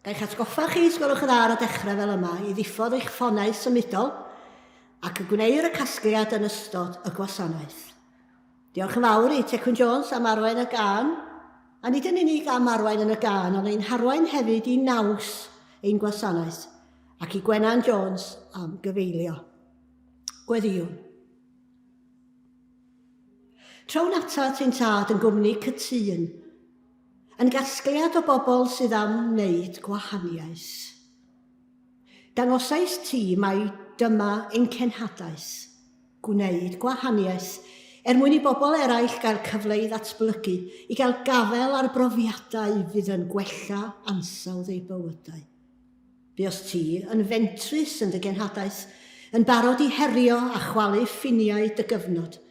Ga i'ch atgoffa chi, os gwelwch yn dda ar y dechrau fel yma, i ddiffodd eich ffonau symudol ac y gwneir y casgliad yn ystod y gwasanaeth. Diolch yn fawr i Tecwyn Jones am arwain y gân, a nid yn unig am arwain yn y gân, ond ein harwain hefyd i naws ein gwasanaeth, ac i Gwenan Jones am gyfeilio. Gweddïwn. Trown atat ein tad yn gwmni cytûn, yn gasgliad o bobl sydd am wneud gwahaniaeth. Dangosais ti mai dyma ein cenhadaeth, gwneud gwahaniaeth, er mwyn i bobl eraill gael cyfle i ddatblygu, i gael gafael ar brofiadau fydd yn gwella ansawdd eu bywydau. Buost ti yn fentrus yn dy genhadaeth, yn barod i herio a chwalu ffiniau dy gyfnod,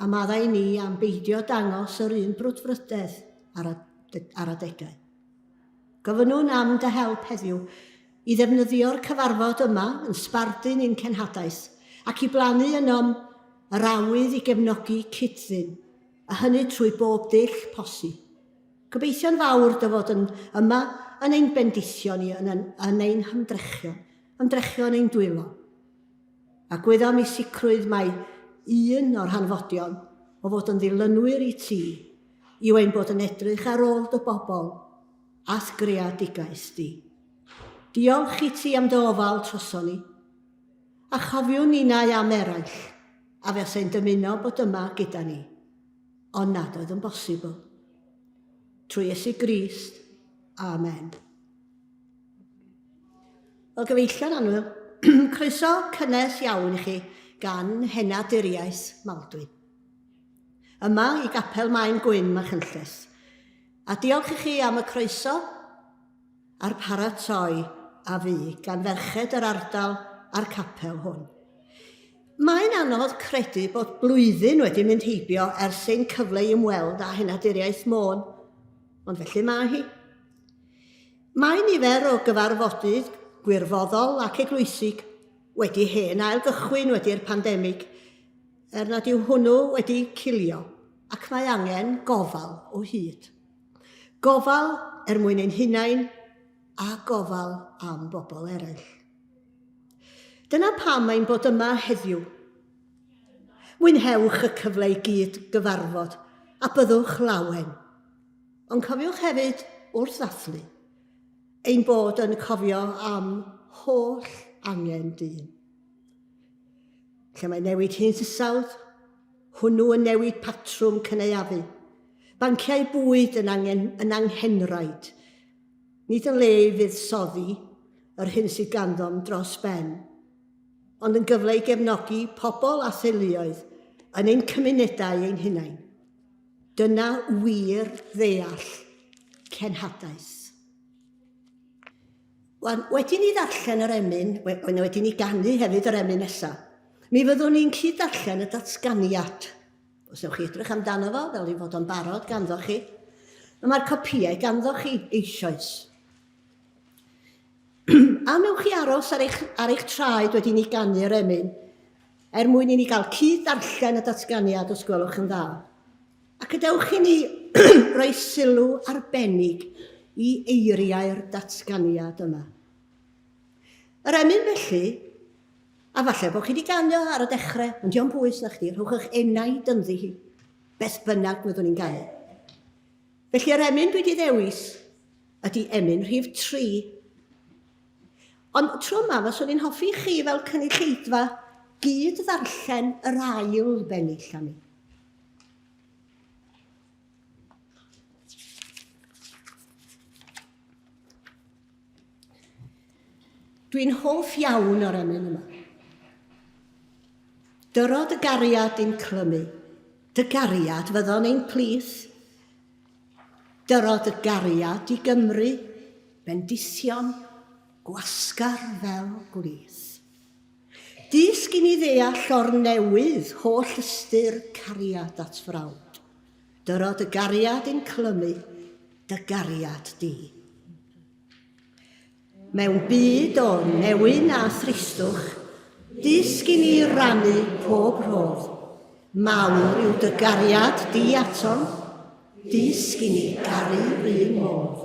A maddau i ni am beidio dangos yr un brwdfrydedd ar, ar adegau. Gofynnwn am dy help heddiw i ddefnyddio'r cyfarfod yma yn sbardun i'n cenhadaeth ac i blannu ynom yr awydd i gefnogi cyd-ddyn, a hynny trwy bob dull posib. Gobeithio'n fawr dy fod yn yma yn ein bendithio ni yn, yn, yn ein hymdrechion, ymdrechion ein dwylo. A gwyddom i sicrwydd mai un o'r hanfodion o fod yn ddilynwyr i ti yw ein bod yn edrych ar ôl dy bobl a'th greadigaeth di. Diolch i ti am dy ofal troson ni. A chofiwn ninnau am eraill a fuasai'n dymuno bod yma gyda ni, ond nad oedd yn bosibl. Trwy Iesu Grist. Amen. Wel, gyfeillion annwyl, croeso cynnes iawn i chi gan Henaduriaeth Maldwyn. Yma i Gapel Maen Gwyn, Machynlleth. A diolch i chi am y croeso a'r paratoi a fu gan ferched yr ardal a'r capel hwn. Mae'n anodd credu bod blwyddyn wedi mynd heibio ers ein cyfle i ymweld â Henaduriaeth Môn, ond felly mae hi. Mae nifer o gyfarfodydd gwirfoddol ac eglwysig wedi hen ail-gychwyn wedi'r pandemig, er nad yw hwnnw wedi cilio, ac mae angen gofal o hyd. Gofal er mwyn ein hunain a gofal am bobl eraill. Dyna pam ein bod yma heddiw. Mwynhewch y cyfle i gyd gyfarfod a byddwch lawen. Ond cofiwch hefyd, wrth ddathlu, ein bod yn cofio am holl angen dyn. Lle mae newid hinsawdd, hwnnw yn newid patrwm cynaeafu. Banciau bwyd yn, angen, yn anghenraid. Nid yn le i fuddsoddi yr hyn sydd ganddom dros ben, ond yn gyfle i gefnogi pobl a theuluoedd yn ein cymunedau ein hunain. Dyna wir ddeall cenhadaeth. Wan, wedi ni ddarllen yr emyn, wedi ni ganu hefyd yr emyn nesaf, mi fyddwn ni'n cyd-ddarllen y datganiad. Os ewch chi edrych amdano fo, fel ei fod o'n barod ganddo chi. Mae'r copïau ganddo chi eisoes. A wnewch chi aros ar eich, ar eich traed wedi ni ganu'r emyn, er mwyn i ni gael cyd-ddarllen y datganiad os gwelwch yn dda. Ac gadewch i ni roi sylw arbennig i eiriau'r datganiad yma. Yr emyn felly, a falle bod chi wedi ganu ar y dechrau, ond dio'm bwys na chdi, rhowch eich enaid ynddi hi, beth bynnag fyddwn ni'n ganu. Felly yr emyn dwi wedi ddewis ydy emyn rhif 3. Ond tro yma, faswn i'n hoffi chi fel cynulleidfa gyd ddarllen yr ail bennill â mi. Dwi'n hoff iawn o'r emyn yma. Dyro dy gariad i'n clymu, dy gariad fyddo'n ein plith. Dyro dy gariad i Gymru, bendithion, gwasgar fel gwlith. Dysg i ni ddeall o'r newydd holl ystyr cariad at frawd. Dyro dy gariad i'n clymu, dy gariad di. Mewn byd o newyn a thristwch, dysg i ni rannu pob rhodd. Mawr yw dy gariad di atom, dysg i ni garu 'run modd.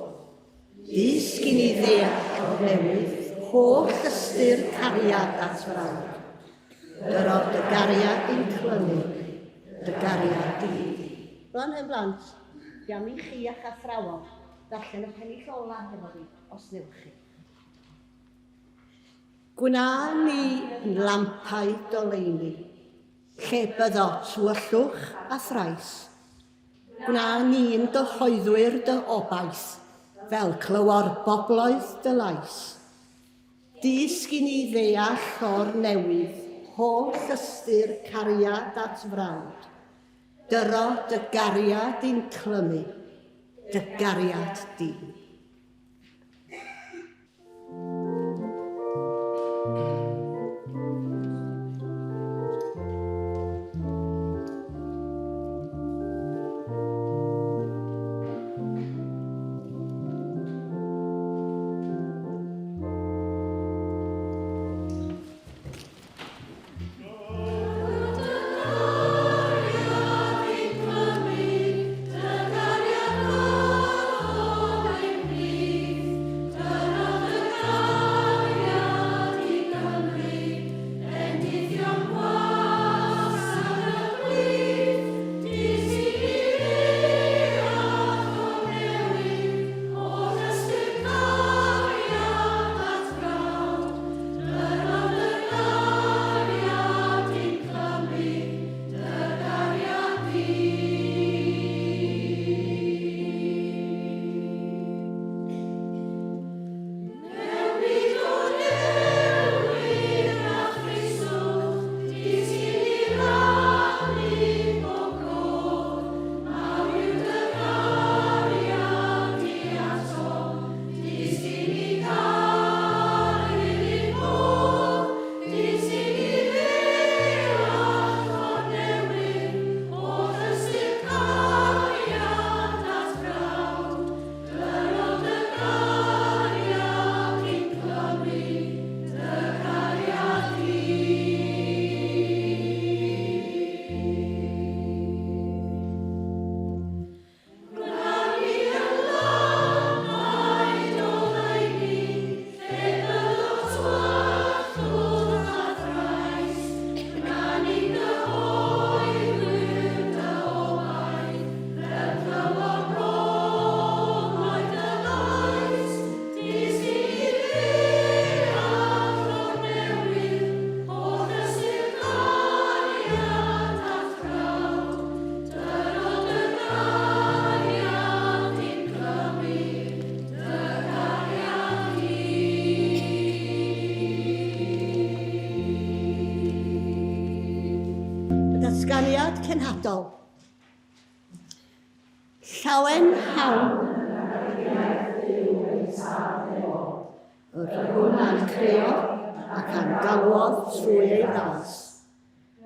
Dysg i ni ddeall o'r newydd holl ystyr cariad at frawd. Dyro dy gariad i'n clymu, dy gariad di. Rwan hen blant, dwi am i chi a'ch athrawon ddarllen y pennill ola hefo fi, os newch chi. Gwna ni yn lampau doleuni, lle byddo tywyllwch a thrais. Gwna ni'n gyhoeddwyr dy obaith, fel clywo'r bobloedd dy lais. Dysg i ni ddeall o'r newydd holl ystyr cariad at frawd. Dyro dy gariad i'n clymu, dy gariad di. Y datganiad cenhadol. Llawen hawn Yr hwn a'n creodd ac a'n galwodd trwy ei ras.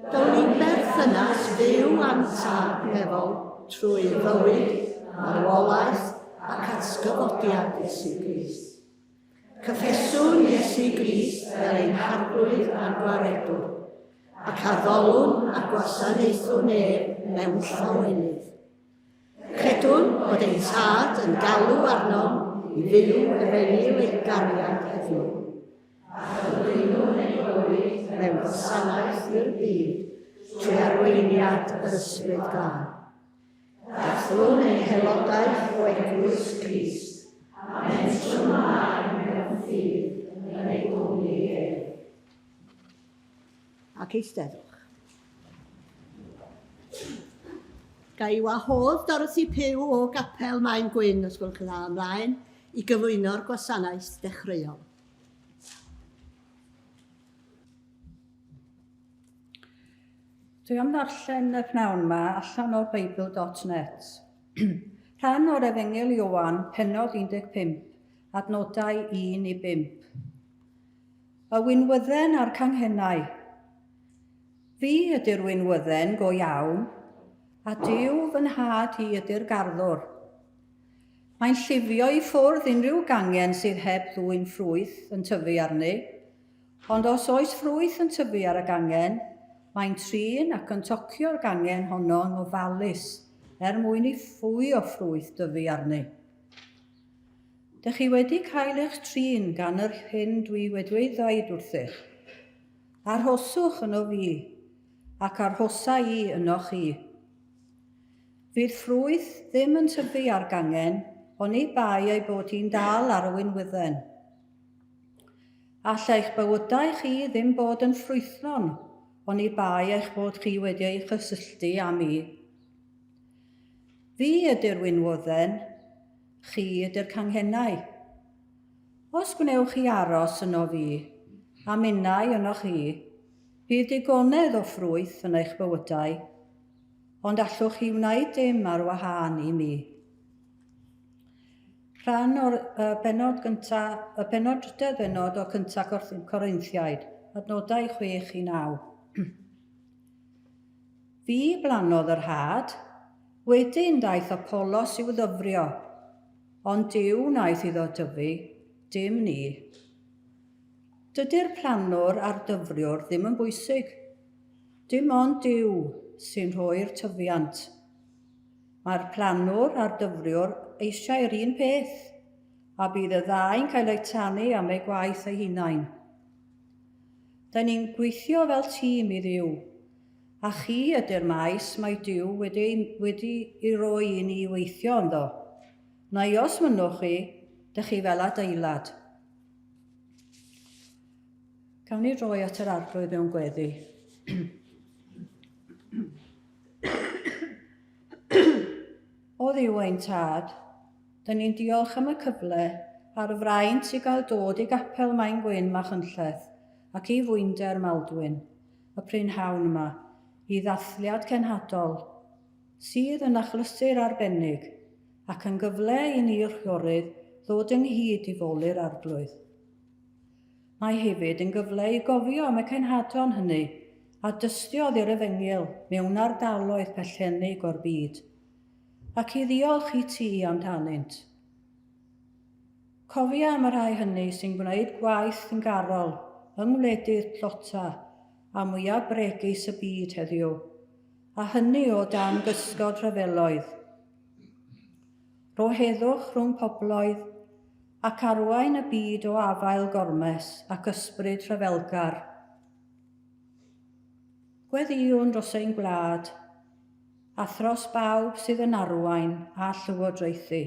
Down i berthynas fyw â'n Tad nefol trwy fywyd, marwolaeth ac atgyfodiad Iesu Grist. Cyffeswn Iesu Grist fel ein Harglwydd a'n Gwaredwr, ac addolwn a gwasanaethwn ef mewn llawenydd. Credwn bod ein Tad yn galw arnom i fyw efengyl ei gariad heddiw. a chyflwynwn ein bywyd mewn gwasanaeth i'r byd trwy arweiniad yr Ysbryd Glân. Dathlwn ein haelodaeth o Eglwys Crist a mentrwn ymlaen mewn ffydd yn ei gwmni ef. Ac eisteddwch. Ga i wahodd Dorothy Pugh o Gapel Maen Gwyn, os gwelwch yn dda, ymlaen i gyflwyno'r gwasanaeth dechreuol. Dwi am ddarllen y pnawn yma allan o'r Beibl.net. Rhan o'r Efengyl Ioan, pennod 15, adnodau 1 i 5. Y winwydden a'r canghennau. Fi ydy'r winwydden go iawn, a Duw fy nhad i ydy'r garddwr. Mae'n llifio i ffwrdd unrhyw gangen sydd heb ddwyn ffrwyth yn tyfu arni, ond os oes ffrwyth yn tyfu ar y gangen, mae'n trin ac yn tocio'r gangen honno'n ofalus er mwyn i fwy o ffrwyth dyfu arni. Dych chi wedi cael eich trin gan yr hyn dwi wedi ei ddeud wrthych. Arhoswch yno fi, ac arhosa i ynoch chi. Fydd ffrwyth ddim yn tyfu ar gangen, oni bai ei bod hi'n dal ar y winwydden. All eich bywydau chi ddim bod yn ffrwythlon oni bai eich bod chi wedi ei chysylltu â mi. Fi ydy'r winwydden, chi ydy'r canghennau. Os gwnewch chi aros yno fi, a minnau yno chi, bydd digonedd o ffrwyth yn eich bywydau, ond allwch chi wneud dim ar wahân i mi. Rhan o'r uh, bennod gynta, y bennod drydedd bennod o cynta Corinthiaid, adnodau 6 i 9. Fi blannodd yr had, wedyn daeth Apolos i'w ddyfrio, ond Duw wnaeth iddo dyfu, dim ni. Dydy'r plannwr a'r dyfriwr ddim yn bwysig. Dim ond Duw sy'n rhoi'r tyfiant. Mae'r plannwr a'r dyfriwr eisiau'r un peth, a bydd y ddau'n cael eu talu am eu gwaith eu hunain. Dyn ni'n gweithio fel tîm i Dduw, a chi ydy'r maes mae Duw wedi, wedi ei roi i ni weithio ynddo. Neu os mynnwch chi, dych chi fel adeilad. Gawn ni droi at yr Arglwydd mewn gweddi. O Dduw ein Tad, dyn ni'n diolch am y cyfle a'r fraint i gael dod i gapel Maen Gwyn Machynlleth ac i fwynder Maldwyn y prynhawn yma i ddathliad cenhadol sydd yn achlysur arbennig ac yn gyfle i ni'r chwiorydd ddod ynghyd i foli'r Arglwydd. Mae hefyd yn gyfle i gofio am y cenhadon hynny a dystiodd i'r Efengyl mewn ardaloedd pellennig o'r byd, ac i ddiolch i ti amdanynt. Cofia am y rhai hynny sy'n gwneud gwaith dyngarol yng ngwledydd tlota a mwyaf bregus y byd heddiw, a hynny o dan gysgod rhyfeloedd. Rho heddwch rhwng pobloedd, ac arwain y byd o afael gormes ac ysbryd rhyfelgar. Gweddïwn dros ein gwlad, a thros bawb sydd yn arwain a llywodraethu.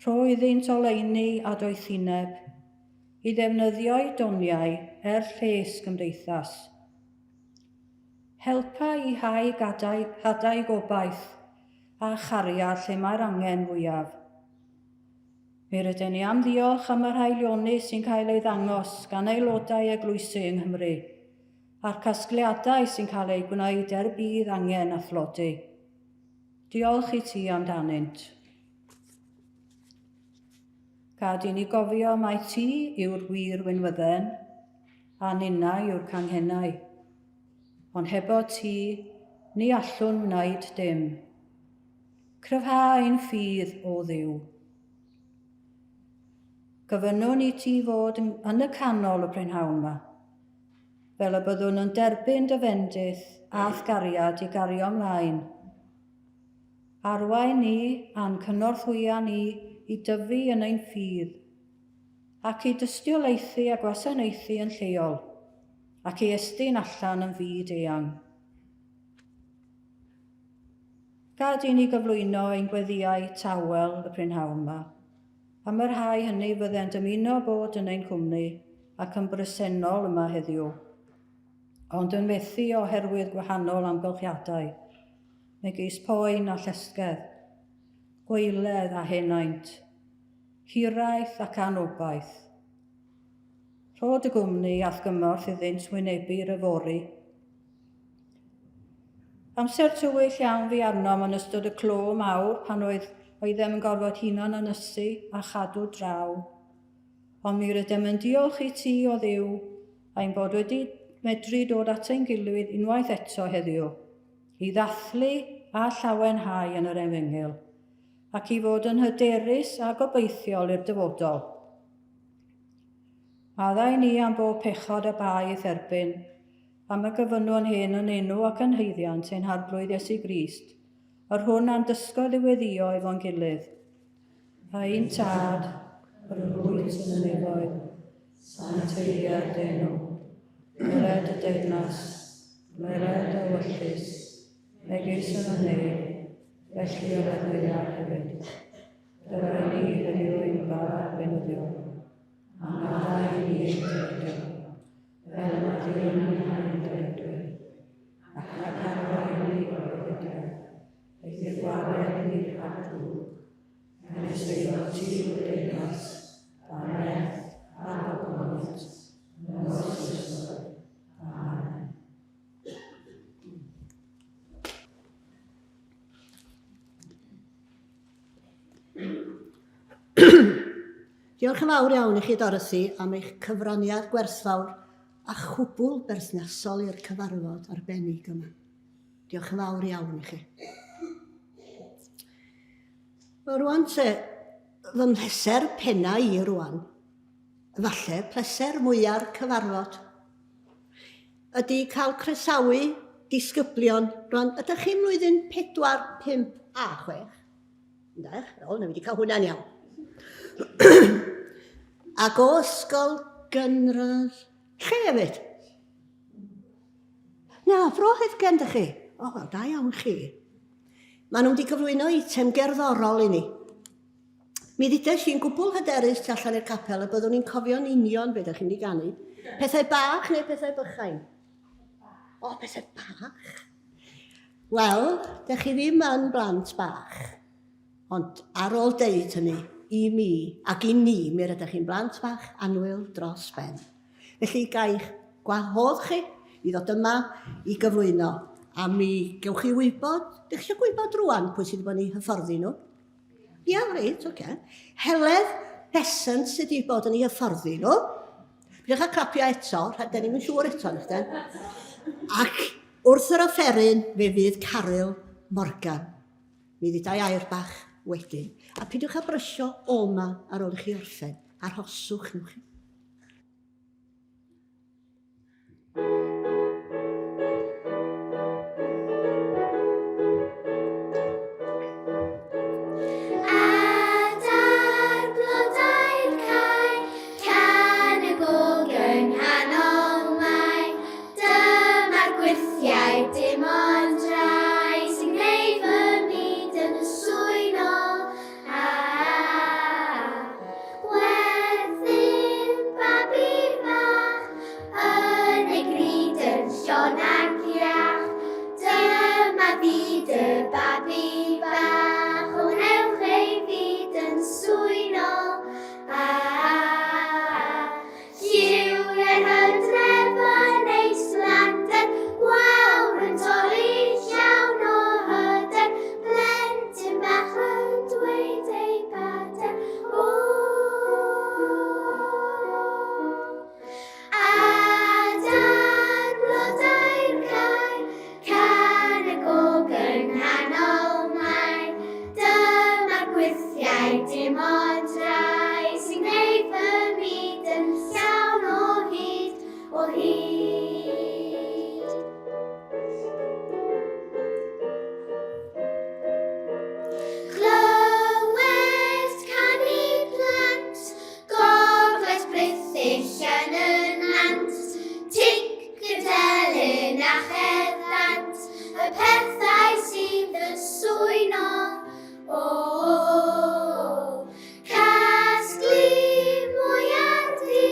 Rho iddynt oleuni a doethineb i ddefnyddio'u doniau er lles cymdeithas. Helpa i hau gadau, hadau gobaith a chariad lle mae'r angen fwyaf. Mi rydyn ni am ddiolch am yr haelioni sy'n cael ei ddangos gan aelodau eglwysi yng Nghymru, a'r casgliadau sy'n cael eu gwneud er budd angen a thlodi. Diolch i ti amdanynt. Gad i ni gofio mai ti yw'r wir winwydden, a ninnau yw'r canghennau. Ond hebo ti, ni allwn wneud dim. Cryfha ein ffydd, o Dduw. Gofynnwn i ti fod yn y canol y prynhawn yma, fel y byddwn yn derbyn dy fendith a'th gariad i gario ymlaen. Arwain ni a'n cynorthwya ni i dyfu yn ein ffydd, ac i dystiolaethu a gwasanaethu yn lleol, ac i estyn allan yn fyd eang. Gad i ni gyflwyno ein gweddïau tawel y prynhawn yma, am y rhai hynny fydde'n dymuno bod yn ein cwmni ac yn bresennol yma heddiw, ond yn methu oherwydd gwahanol amgylchiadau, megis poen a llesgedd, gwaeledd a henaint, hiraeth ac anobaith. Rho dy gwmni a'th gymorth iddynt wynebu'r yfory. Amser tywyll iawn fu arnom yn ystod y clo mawr pan oedd oeddem yn gorfod hunan ynysu a chadw draw. Ond mi rydym yn diolch i ti, o Dduw, ein bod wedi medru dod at ein gilydd unwaith eto heddiw, i ddathlu a llawenhau yn yr Efengyl, ac i fod yn hyderus a gobeithiol i'r dyfodol. Maddau ni am bob pechod a bai i'th erbyn, am y gofynnwn hyn yn enw ac yn haeddiant ein Harglwydd Iesu Grist, yr hwn a'n dysgodd i weddïo efo'n gilydd. Ein Tad, yr wyt yn y nefoedd, sancteiddier dy enw. Gweler dy deyrnas, gweler dy ewyllys, megis yn y nef, felly ar y ddaear hefyd. Dyma i ni heddiw ein bara beunyddiol, a maddau i ni ein dyledion, fel y maddeuwn ninnau ein dyledwyr, ac na charwai ni o ddyledion, eithr gwared ni rhag drwg, canys eiddo ti yw'r deyrnas, a'r nerth, a'r gogoniant, yn oes oesoedd. Amen. Diolch yn fawr iawn i chi Dorothy am eich cyfraniad gwerthfawr a chwbl berthnasol i'r cyfarfod arbennig yma. Diolch yn fawr iawn i chi. Wel rwan te, fy mhleser penna i rwan, falle pleser mwya'r cyfarfod, ydy cael croesawu disgyblion. Rwan, ydych chi'n mlwyddyn 4, 5 a 6? Yndych? O, na fi wedi cael hwnna'n iawn. Ac o ysgol gynradd lle hefyd? Na, Fro Heddgen dych chi? O, wel, da iawn chi. Maen nhw wedi cyflwyno eitem gerddorol i ni. Mi ddudes i'n gwbl hyderus tu allan i'r capel y byddwn i'n cofio'n union be ydych chi'n mynd i ganu. Pethau bach neu pethau bychain? O, pethau bach. Wel, dych chi ddim yn blant bach. Ond ar ôl deud hynny, i mi ac i ni, mi rydych chi'n blant bach annwyl dros ben. Felly, gai'ch gwahodd chi i ddod yma i gyflwyno, a mi gewch chi wybod, dych chi eisiau gwybod rwan pwy sydd wedi bod yn eu hyfforddi nhw? Ia, reit, oce. Okay. Heledd Besant sydd wedi bod yn ei hyfforddi nhw. Pidwch â clapio eto, rhaid da ni'n siŵr eto, nachden. Ac wrth yr offeryn, fe fydd Caryl Morgan. Mi fydd dau air bach wedyn. A pidwch â brysio o 'ma ar ôl i chi orffen. Arhoswch, newch chi. Adar blodau'r cae, can y gog yng nghanol Mai. Dyma'r gwyrthiau, dim ond rhai sy'n gwneud fy myd yn swynol. Ah, Chwerthin babi bach yn ei gryd yn llon ac iach. Dyma fyd y babi bach, o wnewch ei fyd yn swynol. Ah, Lliwiau'r hydref yn ei sblander, gwawr yn torri llawn o hyder, plentyn bach yn dweud ei bader. O! Adar blodau'r cae, Can y gog yng nghanol Mai, dyma'r gwyrthiau dim ond rhai sy'n gwneud fy myd yn llawn o hyd, o hyd. Clywed canu plant, Gogledd brithyll yn y nant, tic y delyn a cherddant, y pethau sy'n fy swyno. O, casglu mwy ar du,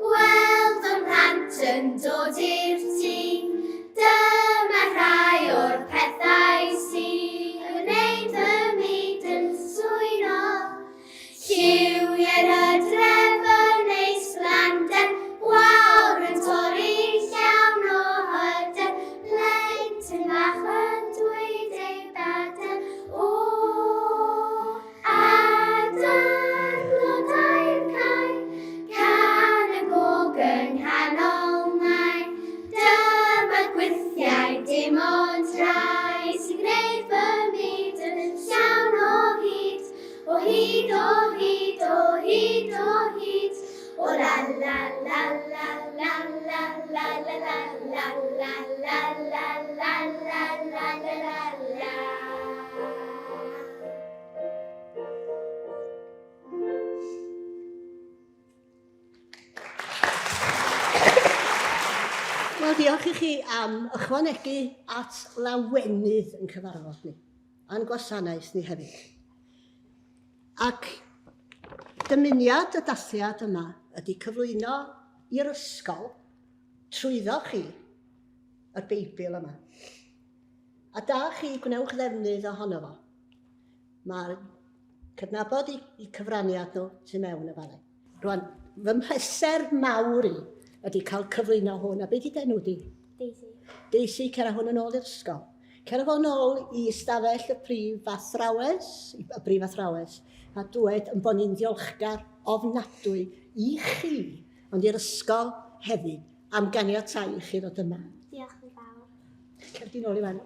gweld fy mhlant yn dod i'r tŷ. Dyma rhai o'r pethau sy'n gwneud fy myd yn swyno. Lliwiau'r hydref yn ei sblander, gwawr yn torri llawn o hyder, plentyn bach yn dweud ei bader, o, adar blodau'r cae, can y gog yng nghanol Mai, dyma'r gwyrthiau dim ond rhai sy'n gwneud fy myd yn llawn o hyd. O hyd, o hyd, o hyd, o hyd. O la la la la la la la la la la la la la la la la la la la. Wel, diolch i chi am ychwanegu at lawenydd yn cyfarfod ni, a'n gwasanaeth ni hefyd. Ac dymuniad y dathliad yma ydy cyflwyno i'r ysgol trwyddo chi y Beibl yma. A da chi, gwnewch ddefnydd ohono fo. Mae'r cydnabod i, i cyfraniad nhw tu mewn y fanau. Rwan, fy mhleser mawr i ydy cael cyflwyno hwn. A beth i d'enw di? Daisy. Daisy, cera hwn yn ôl i'r ysgol. Cera fo'n ôl i ystafell y prif athrawes, y brif athrawes, a dwed yn bod ni'n ddiolchgar ofnadwy i chi, ond i'r ysgol hefyd, am ganiatáu i chi ddod yma. Diolch yn fawr. Cer di nôl i fan.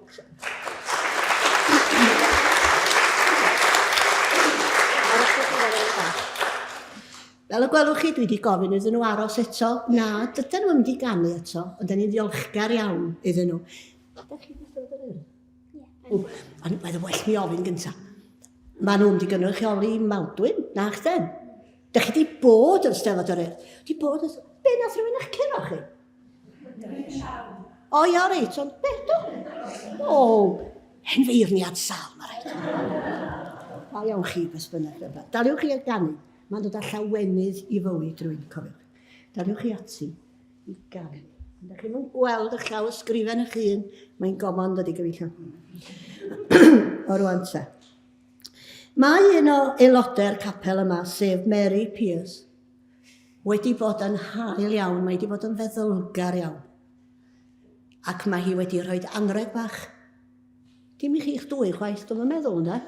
Fel y gwelwch chi, dwi wedi gofyn iddyn nhw aros eto. Na, dydyn nhw'n mynd i ganu eto, ond dyn ni'n ddiolchgar iawn iddyn nhw. Ydych chi wedi dod yr urdd? Ie. Ond mae'n well mi ofyn gyntaf. Maen nhw'n mynd i gynrychioli Maldwyn, na chden? Dych chi wedi bod yn Steddfod yr Urdd? Wedi bod yn... Be nath rhywun eich curo chi? O ia, reit, ond beth do? O, hen feirniad sal, mae rhaid. Da iawn chi, beth bynnag. Daliwch chi at ganu. Mae'n dod â llawenydd i fywyd rwy'n cofiwch. Daliwch chi ati i ganu. Ydych chi'n gweld eich llaw ysgrifen eich hun, mae'n gofon dydy gyfeillion. o rwan te. Mae un o aelodau'r capel yma, sef Mary Pierce, wedi bod yn hael iawn, mae wedi bod yn feddylgar iawn. Ac mae hi wedi rhoi anrheg bach. Dim i chi'ch dwy chwaith, dwi'n meddwl yna,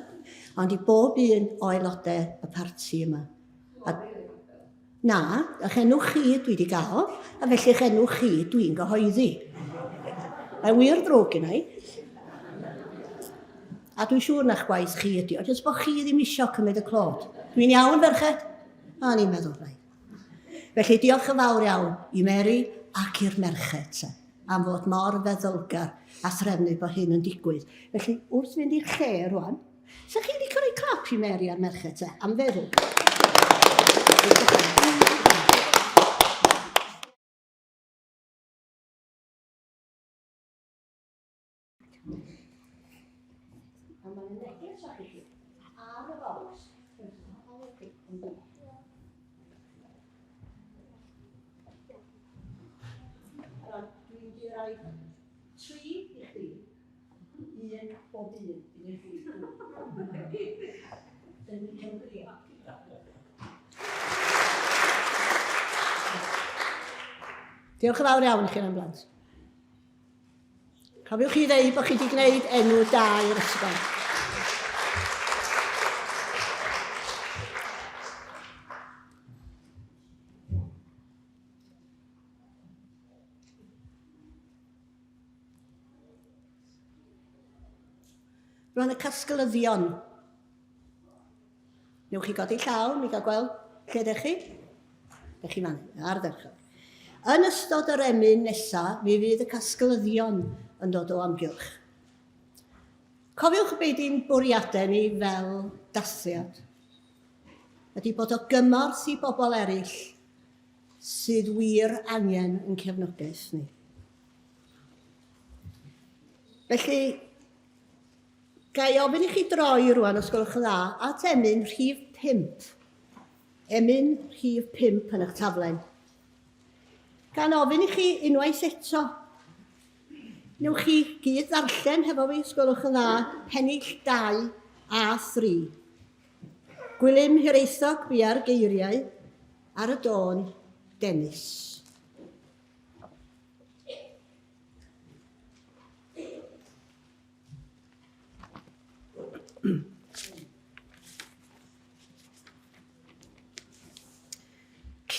ond i bob un o aelodau y parti yma. A, na, eich enw chi dwi wedi gael, a felly eich enw chi dwi'n gyhoeddi. Mae'n wir ddrwg gen i. A dwi'n siŵr na'ch gwaith chi ydi o, jyst bod chi ddim isio cymryd y clod. Dwi'n iawn, ferched? A ni'n meddwl rhaid. Felly diolch yn fawr iawn i Mary ac i'r merched te, am fod mor feddylgar a threfnu bod hyn yn digwydd. Felly wrth fynd i'ch lle rwan, sa chi'n licio rhoi clap i Mary a'r merched te, am feddwl? A mae'n neges o'ch i chi ar y bocs. Dwi'n mynd i roi tri i chdi, un bob un, un i chdi. Dyn ni'n cymryd. Diolch yn fawr iawn i chi am blant. Cofiwch chi ddeud bod chi wedi gwneud enw da i'r ysgol. Rwan y casglyddion. Newch chi godi llaw, mi gael gweld lle ydych chi. Ydych chi fan, ardderchog. Yn ystod yr emyn nesaf, mi fydd y casglyddion yn dod o amgylch. Cofiwch be di'n bwriadau ni fel dathliad. Ydy bod o gymorth i bobl eraill sydd wir angen yn cefnogaeth ni. Felly, Ga i ofyn i chi droi rwan, os gwelwch yn dda, at emyn rhif 5. Emyn rhif 5 yn eich taflen. Gan ofyn i chi unwaith eto, newch chi gyd ddarllen hefo fi, os gwelwch yn dda, pennill 2 a 3. Gwilym Hiraethog bia'r geiriau ar y dôn Dennis.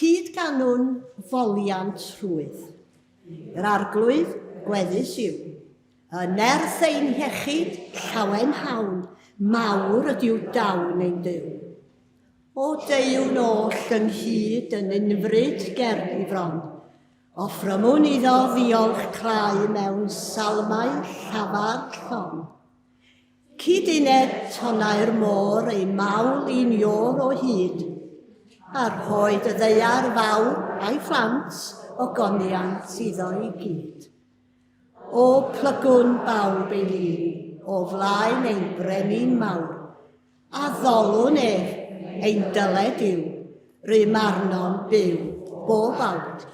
Cyd-ganwn foliant rhwydd. Yr Arglwydd gweddus yw. Y nerth ein hiechyd, llawenhawn, mawr ydyw dawn ein Duw. O deuwn oll ynghyd yn unfryd ger i fron, Offrymwn iddo ddiolch clau mewn salmau llafar llon. Cyd-uned tonnau'r môr ei mawl i'n iôr o hyd, a rhoed y ddaear fawr a'i phlant ogoniant iddo i gyd. O plygwn bawb ei lun, o flaen ein brenin mawr. A ddolwn ef, ein dyled yw, rym arno'n byw bob awr.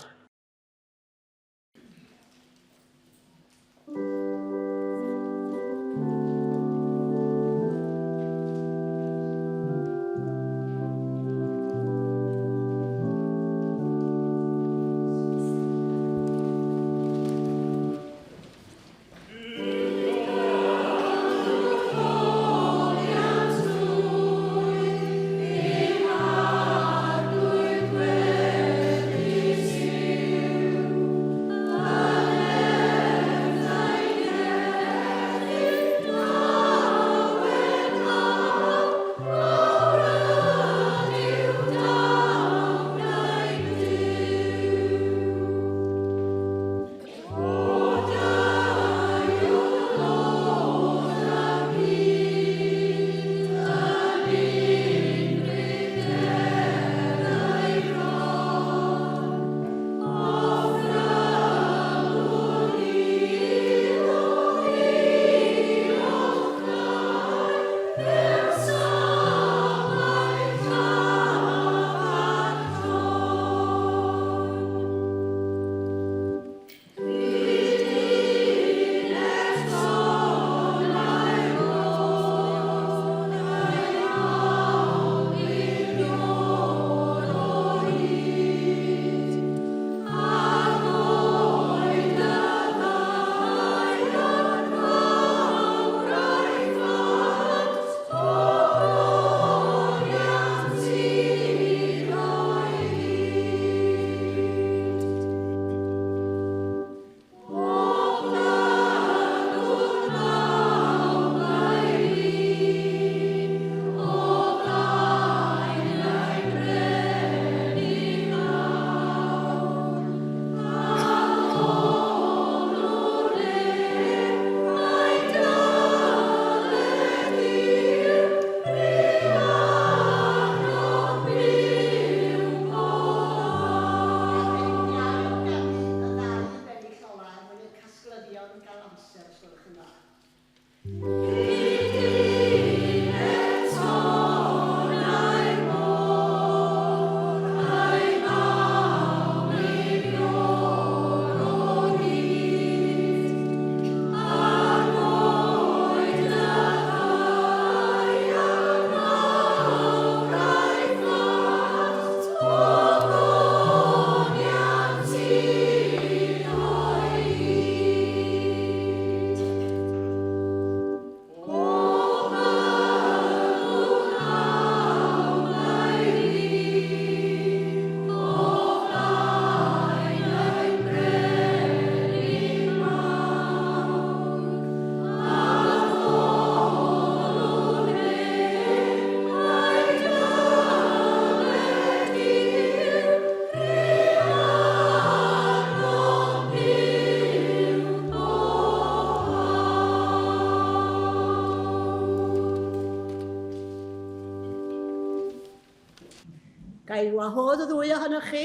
Ga i wahodd y ddwy ohonoch chi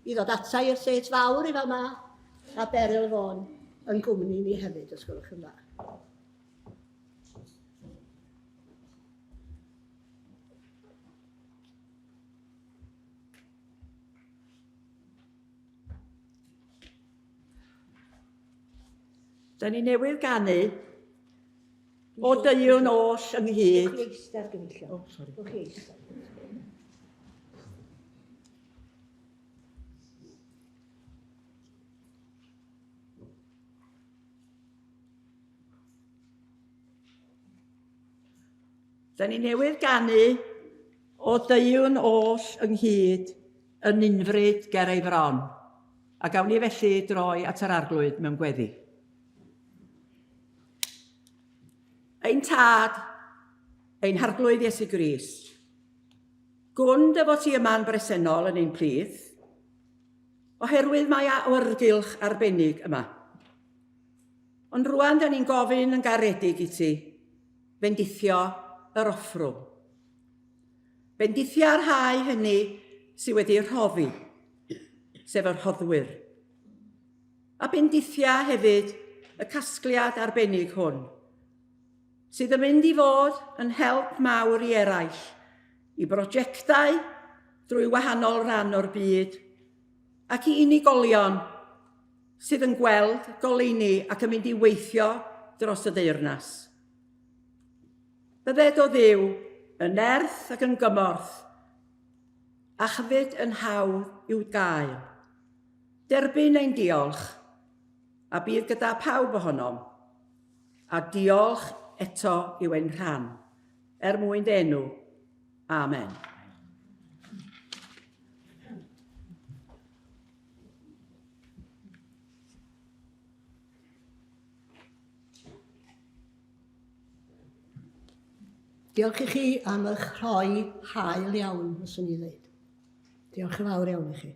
i ddod ata i'r set fawr i fama, a Beryl Vaughan yn gwmni ni hefyd, os gwelwch yn dda. Da ni newydd ganu O deuwn oll ynghyd. Dewch i eistedd, gyfeillion. Oh, sorry. Dewch i eistedd. Da ni newydd ganu o deuwn oll ynghyd yn unfryd ger ei fron. A gawn ni felly droi at yr Arglwydd mewn gweddi. Ein Tad, ein Harglwydd Iesu Grist, gwn dy fod ti yma'n bresennol yn ein plith, oherwydd mae awyrgylch arbennig yma. Ond rwan da ni'n gofyn yn garedig i ti fendithio yr offrwm. Bendithia'r rhai hynny sydd wedi rhoddi, sef y rhoddwyr. A bendithia hefyd y casgliad arbennig hwn, sydd yn mynd i fod yn help mawr i eraill, i brojectau drwy wahanol ran o'r byd, ac i unigolion sydd yn gweld goleuni ac yn mynd i weithio dros y deyrnas. Bydded o Dduw yn nerth ac yn gymorth, a chyfyd yn hawdd i'w gael. Derbyn ein diolch, a bydd gyda phawb ohonom, a diolch eto yw ein rhan, er mwyn dy enw. Amen. Diolch i chi am eich rhoi hael iawn, fyswn i ddweud. Diolch yn fawr iawn i chi.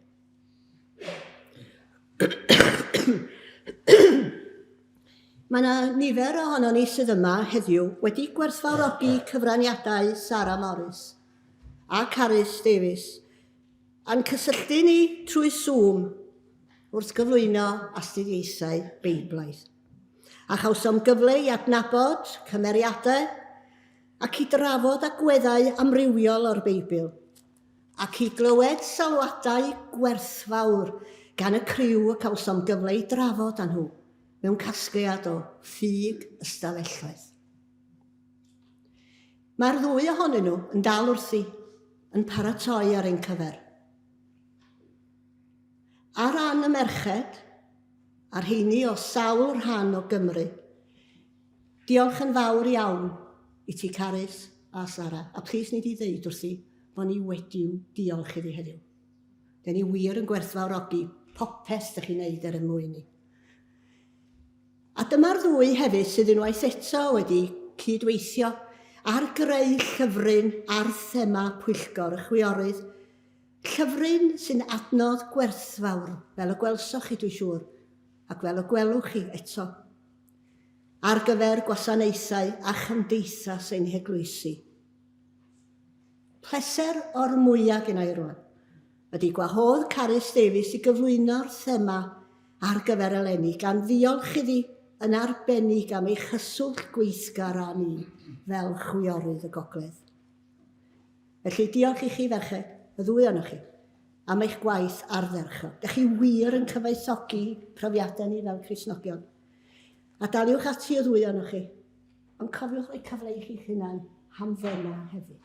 Mae yna nifer ohonon ni sydd yma heddiw wedi gwerthfawrogi cyfraniadau Sara Morris a Carys Davies a'n cysylltu ni trwy Zoom wrth gyflwyno astudiaethau Beiblaidd. A chawsom gyfle i adnabod cymeriadau ac i drafod agweddau amrywiol o'r Beibl, ac i glywed sylwadau gwerthfawr gan y criw y cawsom gyfle i drafod â nhw mewn casgliad o ffug ystafelloedd. Mae'r ddwy ohonyn nhw yn dal wrthi, yn paratoi ar ein cyfer. Ar ran y merched, a'r rheini o sawl rhan o Gymru, diolch yn fawr iawn i ti Carys a Sara, a plîs nei di ddeud wrthi bo ni wedi'w diolch iddi heddiw. Den ni wir yn gwerthfawrogi popeth dych chi'n neud er yn mwyn ni. A dyma'r ddwy hefyd sydd unwaith eto wedi cyd-weithio ar greu llyfryn ar thema Pwyllgor y Chwiorydd, Llyfryn sy'n adnodd gwerthfawr, fel y gwelsoch chi dwi'n siŵr, ac fel y gwelwch chi eto, ar gyfer gwasanaethau a chymdeithas ein heglwysi. Pleser o'r mwya genna i rwan ydy gwahodd Carys Davies i gyflwyno'r thema ar gyfer eleni, gan ddiolch iddi yn arbennig am ei chyswllt gweithgar â ni fel chwiorydd y Gogledd. Felly, diolch i chi, ferched, y ddwy ohonoch chi, am eich gwaith ardderchog. Dych chi wir yn cyfoethogi profiadau ni fel Cristnogion. A daliwch ati y ddwy ohonoch chi, ond cofiwch roi cyfle i chi'ch hunan hamddena hefyd.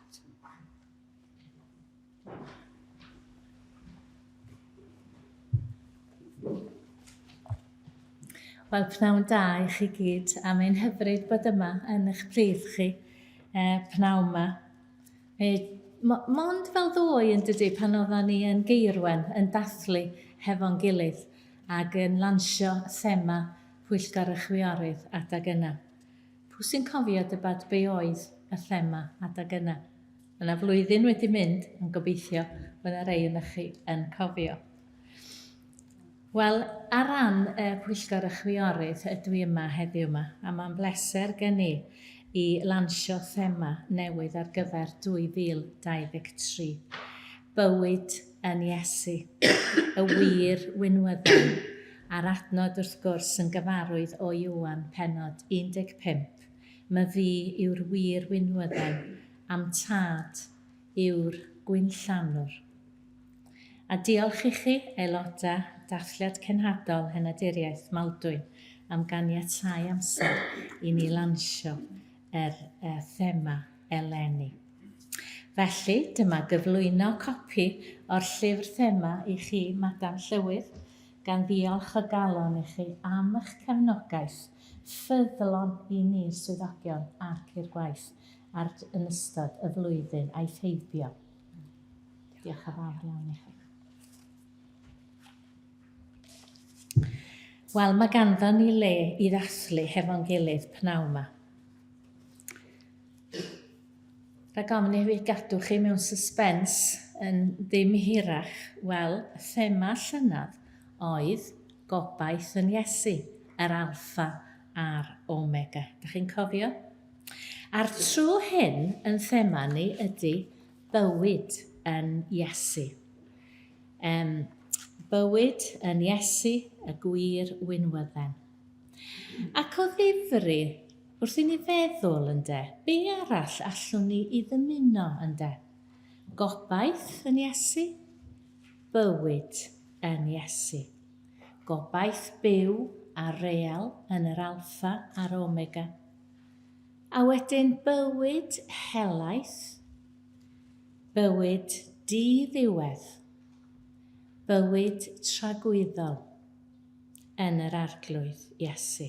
Wel, pnawn da i chi gyd, a mae'n hyfryd bod yma yn eich plith chi eh, pnawn yma. E, mond fel ddoe yn dydy pan oeddan ni yn Geirwen yn dathlu hefo'n gilydd ac yn lansio thema Pwyllgor y Chwiorydd adag yna. Pwy sy'n cofio dybad be oedd y thema adag yna? Mae yna flwyddyn wedi mynd, ond gobeithio bod yna rei yna chi yn cofio. Wel, ar ran y Pwyllgor y Chwiorydd ydw i yma heddiw yma, a mae'n bleser gen i i lansio thema newydd ar gyfer 2023. Bywyd yn Iesu, y wir winwydden, a'r adnod wrth gwrs yn gyfarwydd o Ioan pennod 15, Myfi yw'r wir winwydden, a'm tad yw'r gwinllanwr. A diolch i chi, aelodau Dathliad Cenhadol Henaduriaeth Maldwyn, am ganiatáu amser i ni lansio yr thema eleni. Felly, dyma gyflwyno copi o'r llyfr thema i chi, Madam Llywydd, gan ddiolch o galon i chi am eich cefnogaeth ffyddlon i ni'r swyddogion ac i'r gwaith ar yn ystod y flwyddyn aeth heibio. Diolch yn fawr iawn i chi. Wel, mae ganddo ni le i ddathlu hefo'n gilydd pnawn yma. Rhag ofn i fi gadw chi mewn suspens yn ddim hirach, wel, thema llynedd oedd gobaith yn Iesu, yr alffa a'r omega. Da chi'n cofio? A'r tro hyn yn thema ni ydy Bywyd yn Iesu. Yym, bywyd yn Iesu, y gwir winwydden. Ac o ddifri, wrth i ni feddwl, ynde, be arall allwn ni i ddymuno, ynde? Gobaith yn Iesu, bywyd yn Iesu. Gobaith byw a real yn yr Alffa a'r Omega. A wedyn bywyd helaeth, bywyd di-ddiwedd, bywyd tragwyddol yn yr Arglwydd Iesu.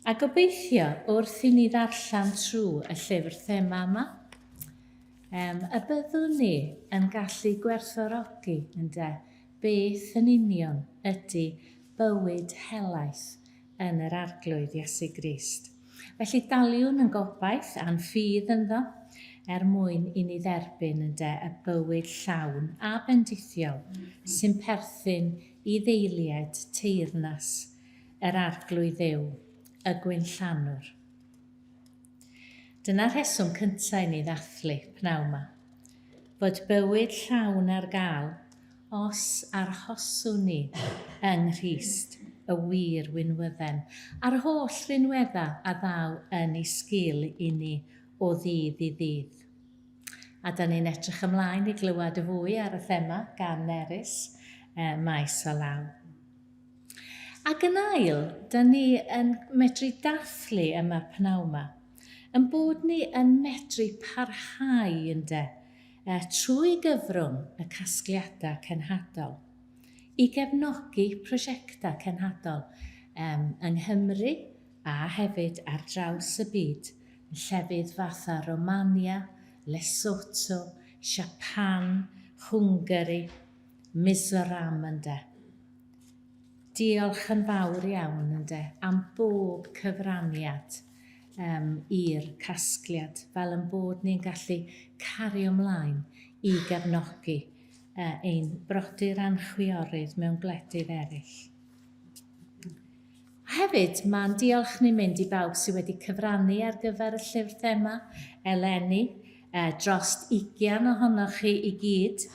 A gobeithio wrth i ni ddarllen trwy y llyfr thema yma, um, y byddwn ni yn gallu gwerthfawrogi ynde, beth yn union ydy bywyd helaeth yn yr Arglwydd Iesu Grist. Felly daliwn yn gobaith a'n ffydd ynddo, er mwyn i ni dderbyn ynde y bywyd llawn a bendithiol sy'n perthyn i ddeiliaid teyrnas yr Arglwydd Dduw, y Gwinllanwr. Dyna'r rheswm cyntaf i ni ddathlu pnawn 'ma, fod bywyd llawn ar gael os arhoswn ni yng Nghrist, y wir winwydden, a'r holl rinweddau a ddaw yn ei sgil i ni o ddydd i ddydd. A da ni'n edrych ymlaen i glywed fwy ar y thema gan Nerys maes o law. Ac yn ail, da ni yn medru dathlu yma pnawn 'ma, yn bod ni yn medru parhau ynde, trwy gyfrwng y casgliadau cenhadol, i gefnogi prosiectau cenhadol um, yng Nghymru a hefyd ar draws y byd, yn llefydd fatha Romania, Lesotho, Japan, Hwngari, Mizoram ynde. Diolch yn fawr iawn ynde am bob cyfraniad um, i'r casgliad fel yn bod ni'n gallu cario ymlaen i gefnogi uh, ein brodyr a'n chwiorydd mewn gwledydd eraill. Hefyd, mae'n diolch ni'n mynd i bawb sydd wedi cyfrannu ar gyfer y llyfr thema eleni, eh, drost ugian ohonoch chi i gyd,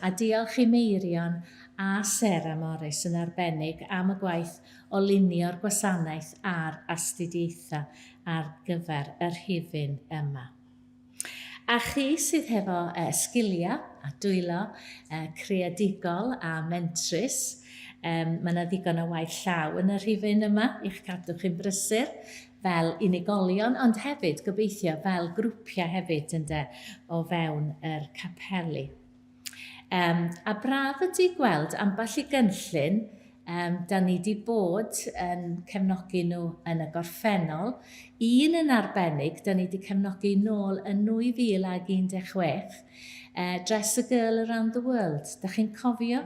a diolch i Meirion a Sarah Morris yn arbennig am y gwaith o lunio'r gwasanaeth a'r astudiaethau ar gyfer y rhifyn yma. A chi sydd hefo uh, sgiliau a dwylo uh, creadigol a mentrus, um, mae yna ddigon o waith llaw yn y rhifyn yma i'ch cadw chi'n brysur fel unigolion, ond hefyd gobeithio fel grwpiau hefyd ynde, o fewn yr capeli. Um, a braf ydy gweld ambell i gynllun um, da ni wedi bod yn cefnogi nhw yn y gorffennol. Un yn arbennig, da ni wedi cefnogi nôl yn 2016, uh, Dress a Girl Around the World. Da chi'n cofio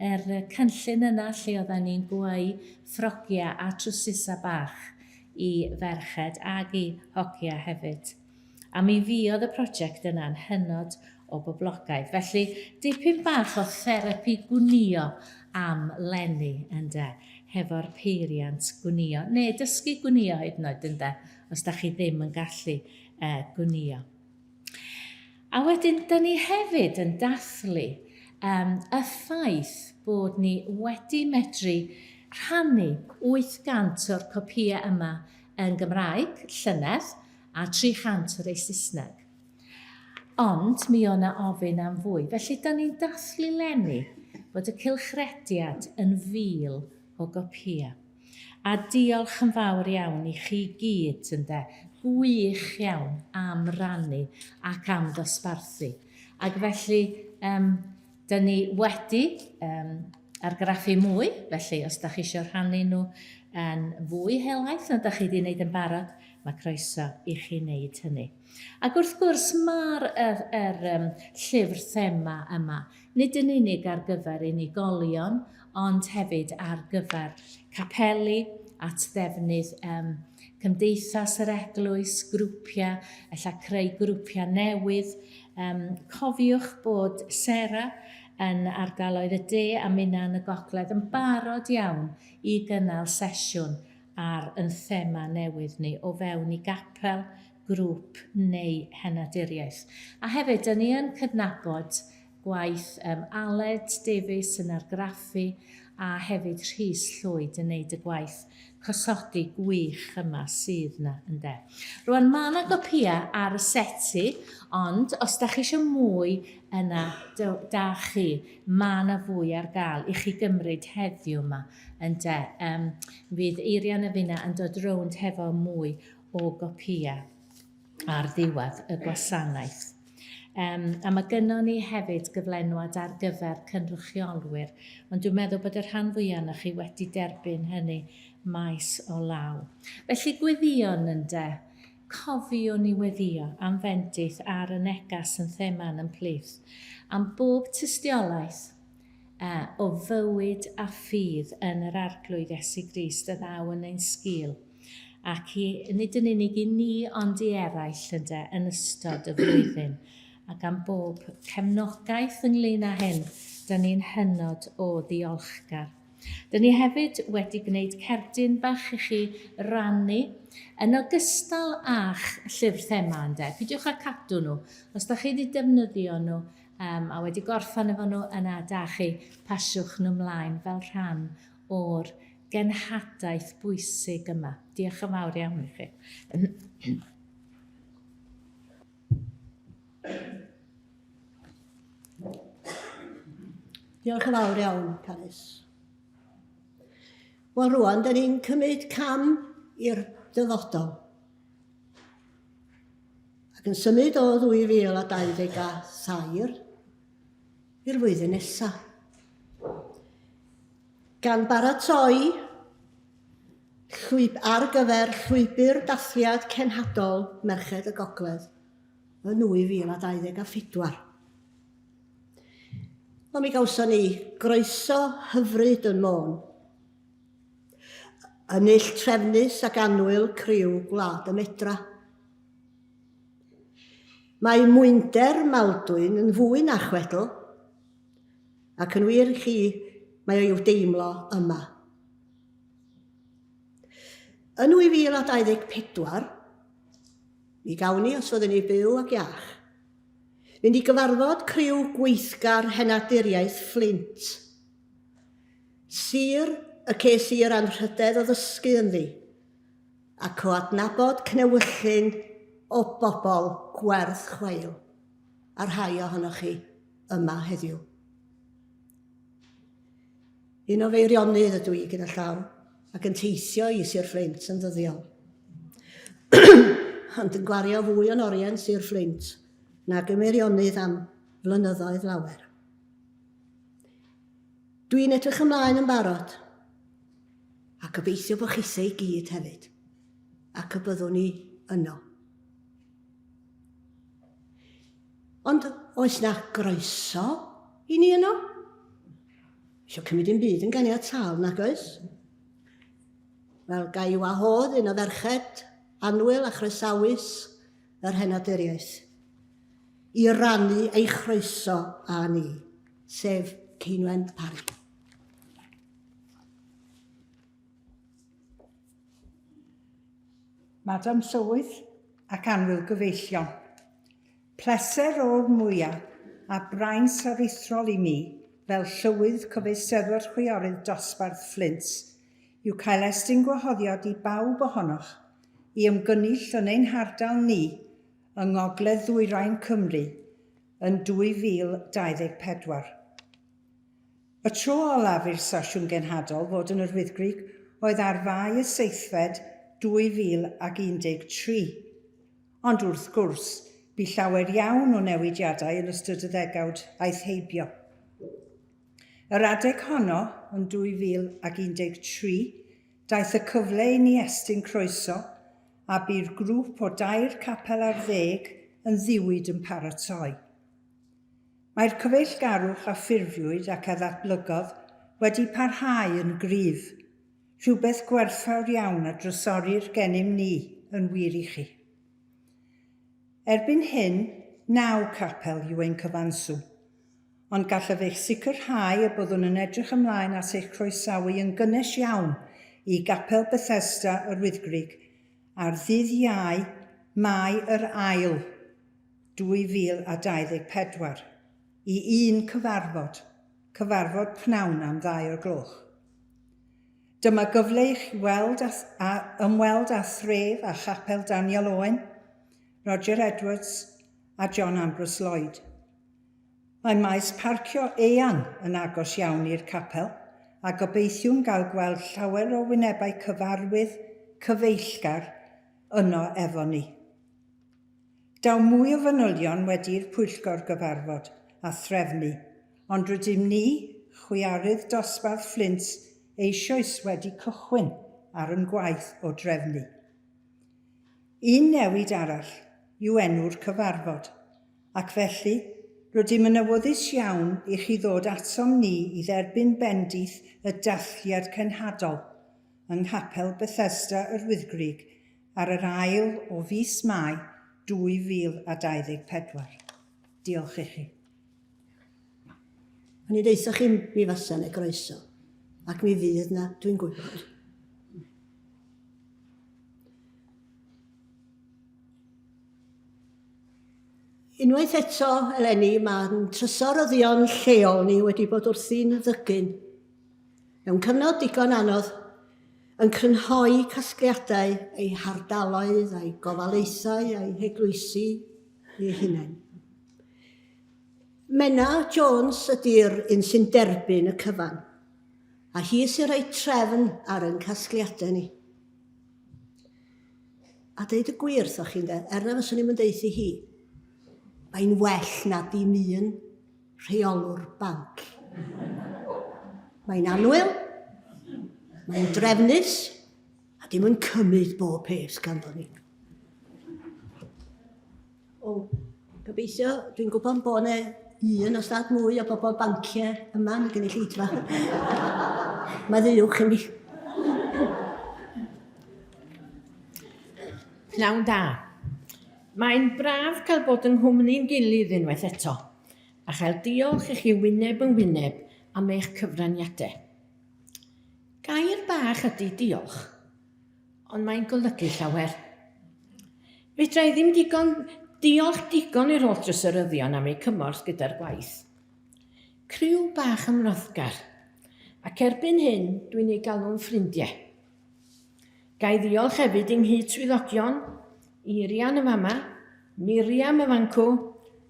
yr cynllun yna lle oedden ni'n gweu ffrogiau a trwsusau bach i ferched ag i hogiau hefyd. A mi fuodd y prosiect yna'n hynod o boblogaidd. Felly, dipyn bach o therapi gwnïo am leni, ynde, hefo'r peiriant gwnïo. Neu dysgu gwnïo hyd yn oed, ynde, os da chi ddim yn gallu uh, gwnïo. A wedyn, da ni hefyd yn dathlu um, y ffaith bod ni wedi medru rhannu 800 o'r copïau yma yn Gymraeg llynedd, a 300 o rei Saesneg. Ond mi o' 'na ofyn am fwy, felly 'dan ni'n dathlu 'leni bod y cylchrediad yn fil o gopïau. A diolch yn fawr iawn i chi gyd, ynde, gwych iawn am rannu ac am ddosbarthu. Ac felly, um, Dyn ni wedi um, argraffu mwy, felly os da chi eisiau rhannu nhw yn fwy helaeth na da chi wedi wneud yn barod, mae croeso i chi wneud hynny. Ac wrth gwrs mae'r er, er, um, llyfr thema yma, nid yn unig ar gyfer unigolion, ond hefyd ar gyfer capeli, at ddefnydd um, cymdeithas yr eglwys, grwpiau, ella creu grwpiau newydd, Yym, cofiwch bod Sarah yn ardaloedd y de a minna yn y gogledd yn barod iawn i gynnal sesiwn ar yn thema newydd ni o fewn i gapel, grŵp neu henaduriaeth. A hefyd, dyn ni yn cydnabod Gwaith um, Aled Davies yn argraffu a hefyd Rhys Llwyd yn neud y gwaith cosodi gwych yma sydd na, ynde. Rwan, mae yna gopïau ar y seti, ond os da chi eisiau mwy yna, da chi, mae yna fwy ar gael i chi gymryd heddiw yma, ynde. Um, fydd Eirian a finna yn dod rownd hefo mwy o gopïau ar ddiwedd y gwasanaeth. Um, a mae gynnon ni hefyd gyflenwad ar gyfer cynrychiolwyr, ond dwi'n meddwl bod y rhan fwyaf na chi wedi derbyn hynny maes o law. Felly gweddion ynde, cofiwn i weddio am fendith ar y negas yn thema yn ymplith, am bob tystiolaeth uh, o fywyd a ffydd yn yr Arglwydd Iesu Grist a ddaw yn ein sgil. ac i, nid yn unig i ni ond i eraill ynde, yn ystod y flwyddyn. Ac am bob cefnogaeth ynglyn â hyn, da ni'n hynod o ddiolchgar. Da ni hefyd wedi gwneud cerdyn bach i chi rannu, yn ogystal â'ch llyfr thema ynde. Pidiwch â cadw nhw. Os da chi wedi defnyddio nhw um, a wedi gorffan efo nhw, yna da chi, pasiwch nhw mlaen fel rhan o'r genhadaeth bwysig yma. Diolch yn fawr iawn i chi. Diolch yn fawr iawn, Carys. Wel rwan, da ni'n cymryd cam i'r dyfodol. Ac yn symud o 2023 i'r flwyddyn nesaf. Gan baratoi llwyb ar gyfer Llwybr Dathliad Cenhadol Merched y Gogledd yn 2024. Wel, mi gawson ni groeso hyfryd yn Môn. Yn null trefnus ac annwyl criw Gwlad y Medra. Mae mwynder Maldwyn yn fwy na chwedl. Ac yn wir i chi, mae o i'w deimlo yma. Yn 2024, mi gawn ni, os fyddwn ni byw ac iach, fynd i gyfarfod criw gweithgar henaduriaeth Fflint. Sir y ces i'r anrhydedd o ddysgu ynddi, ac o adnabod cnewyllyn o bobl gwerth chweil, a rhai ohonoch chi yma heddiw. Un o Feirionnydd ydw i gyda llaw ac yn teithio i Sir Fflint yn ddyddiol. Ond yn gwario fwy o'n oriau yn Sir Fflint nag y Meirionnydd am flynyddoedd lawer. Dwi'n edrych ymlaen yn barod a gobeithio bod chithau i gyd hefyd ac y byddwn ni yno. Ond oes 'na groeso i ni yno? Isio cymryd dim byd yn ganiataol, nag oes? Wel, ga i wahodd un o ferched annwyl a chroesawus yr henaduriaeth i rannu ei chroeso â ni, sef Ceinwen Parry. Madam Llywydd ac annwyl gyfeillion. Pleser o'r mwya a braint aruthrol i mi fel Llywydd Cyfeillsteddfod Chwiorydd Dosbarth Fflint yw cael estyn gwahoddiad i bawb ohonoch i ymgynnull yn ein hardal ni yng Ngogledd Ddwyrain Cymru yn 2024. Y tro olaf i'r Sasiwn Genhadol fod yn yr Wyddgrug oedd ar Fai y seithfed 2013. Ond wrth gwrs, bu llawer iawn o newidiadau yn ystod y ddegawd aeth heibio. Yr adeg honno, yn 2013, daeth y cyfle i ni estyn croeso a bu'r grŵp o dair capel ar ddeg yn ddiwyd yn paratoi. Mae'r cyfeillgarwch a ffurfiwyd ac a ddatblygodd wedi parhau yn gryf, rhywbeth gwerthfawr iawn a drysorir gennym ni, yn wir i chi. Erbyn hyn, naw capel yw ein cyfanswm, ond gallaf eich sicrhau y byddwn yn edrych ymlaen at eich croesawu yn gynnes iawn i Gapel Bethesda yr Wyddgrug ar ddydd Iau, Mai yr Ail, 2024. i un cyfarfod, cyfarfod pnawn am ddau o'r gloch. Dyma gyfle i chi weld a, a ymweld â thref a chapel Daniel Owen, Roger Edwards a John Ambrose Lloyd. Mae maes parcio eang yn agos iawn i'r capel, a gobeithiwn gael gweld llawer o wynebau cyfarwydd, cyfeillgar, yno efo ni. Daw mwy o fanylion wedi i'r pwyllgor gyfarfod a threfnu, ond rydym ni, chwiarydd dosbarth Fflint, eisoes wedi cychwyn ar yn gwaith o drefnu. Un newid arall yw enw'r cyfarfod. Ac felly, rydym yn awyddus iawn i chi ddod atom ni i dderbyn bendith y dathliad cenhadol yng Nghapel Bethesda yr Wyddgrug ar yr ail o fis Mai 2024. Diolch i chi. O'n i'n deutha chi mi fasa 'na groeso, ac mi fydd 'na, dwi'n gwybod. Unwaith eto eleni mae'n trysoryddion lleol ni wedi bod wrthi'n ddygyn. Mewn cyfnod digon anodd, yn crynhoi casgliadau eu hardaloedd a'u gofalaethau a'u heglwysi eu hunain. Menna Jones ydy'r un sy'n derbyn y cyfan, a hi sy'n rhoi trefn ar ein casgliadau ni. A deud y gwir wrthoch chi ynde, er na fyswn i'm yn deuthu hi, mae'n well na dim un rheolwr banc. Mae'n annwyl, mae'n drefnus, a dim yn cymryd bob peth ganddo ni. O, gobeithio, dwi'n gwybod bod yna un os nad mwy o bobl banciau yma yn y gynulleidfa. Maddeuwch i mi. Pnawn da. Mae'n braf cael bod yng nghwmni'n gilydd unwaith eto, a chael diolch i chi wyneb yn wyneb am eich cyfraniadau. Gair bach ydy diolch, ond mae'n golygu llawer. Fedra i ddim digon diolch digon i'r holl drysoryddion am eu cymorth gyda'r gwaith. Criw bach ymroddgar, ac erbyn hyn dwi'n eu galw'n ffrindiau. Ga i ddiolch hefyd i'n nghyd-swyddogion, Eirian yn fama, Miriam yn fancw,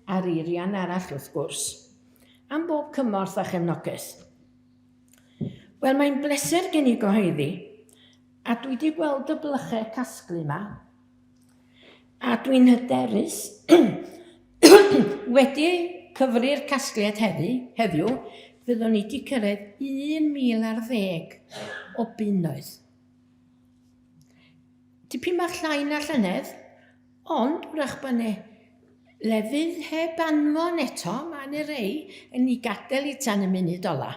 a'r Eirian arall wrth gwrs, am bob cymorth a chefnogaeth. Wel, mae'n bleser gen i gyhoeddi, a dwi wedi gweld y blychau casglu yma, a dwi'n hyderus wedi cyfri'r casgliad heddi, heddiw, fyddwn ni wedi cyrraedd 1,000 ar ddeg o bunnoedd. Tipyn bach llai na llynedd, Ond, wrach bod 'ne lefydd heb anfon eto, mae 'ne rei yn ei gadael i tan y munud ola.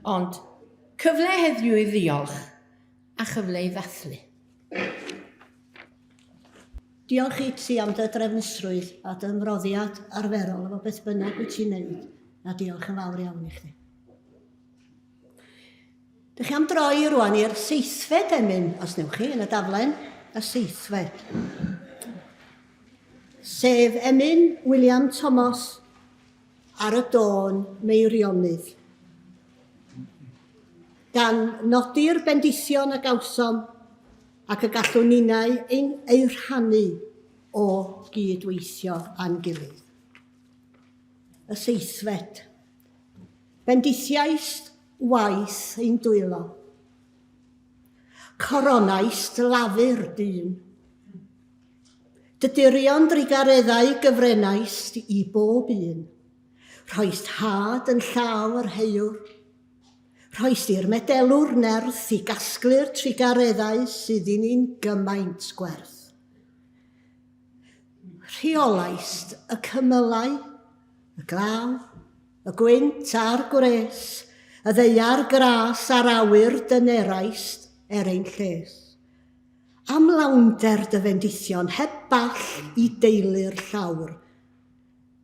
Ond, cyfle heddiw i ddiolch a chyfle i ddathlu. Diolch i ti am dy drefnusrwydd a dy ymroddiad arferol efo beth bynnag wyt ti'n neud, a diolch yn fawr iawn i chdi. Dych chi am droi rwan i'r seithfed emyn, os newch chi, yn y daflen, y seithfed. Sef emyn William Thomas ar y dôn Meirionydd. Gan nodi'r bendithion a gawsom ac y gallwn ninnau ein eu rhannu o gyd-weithio â'n gilydd. Y seithfed. Bendithiaist waith ein dwylo. Coronaist lafur dyn. Dy dirion drugareddau gyfrenaist i bob un. Rhoist had yn llaw yr heiwr. Rhoist i'r medelwr nerth i gasglu'r trugareddau sydd i ni'n gymaint gwerth. Rheolaist y cymylau, y glaw, Y gwynt a'r gwres, y ddaear gras a'r awyr dyneraist er ein lles. Am lawnder dy fendithion heb ball i deulu'r llawr.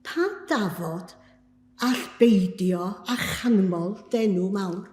Pa dafod all beidio â chanmol d'enw mawr?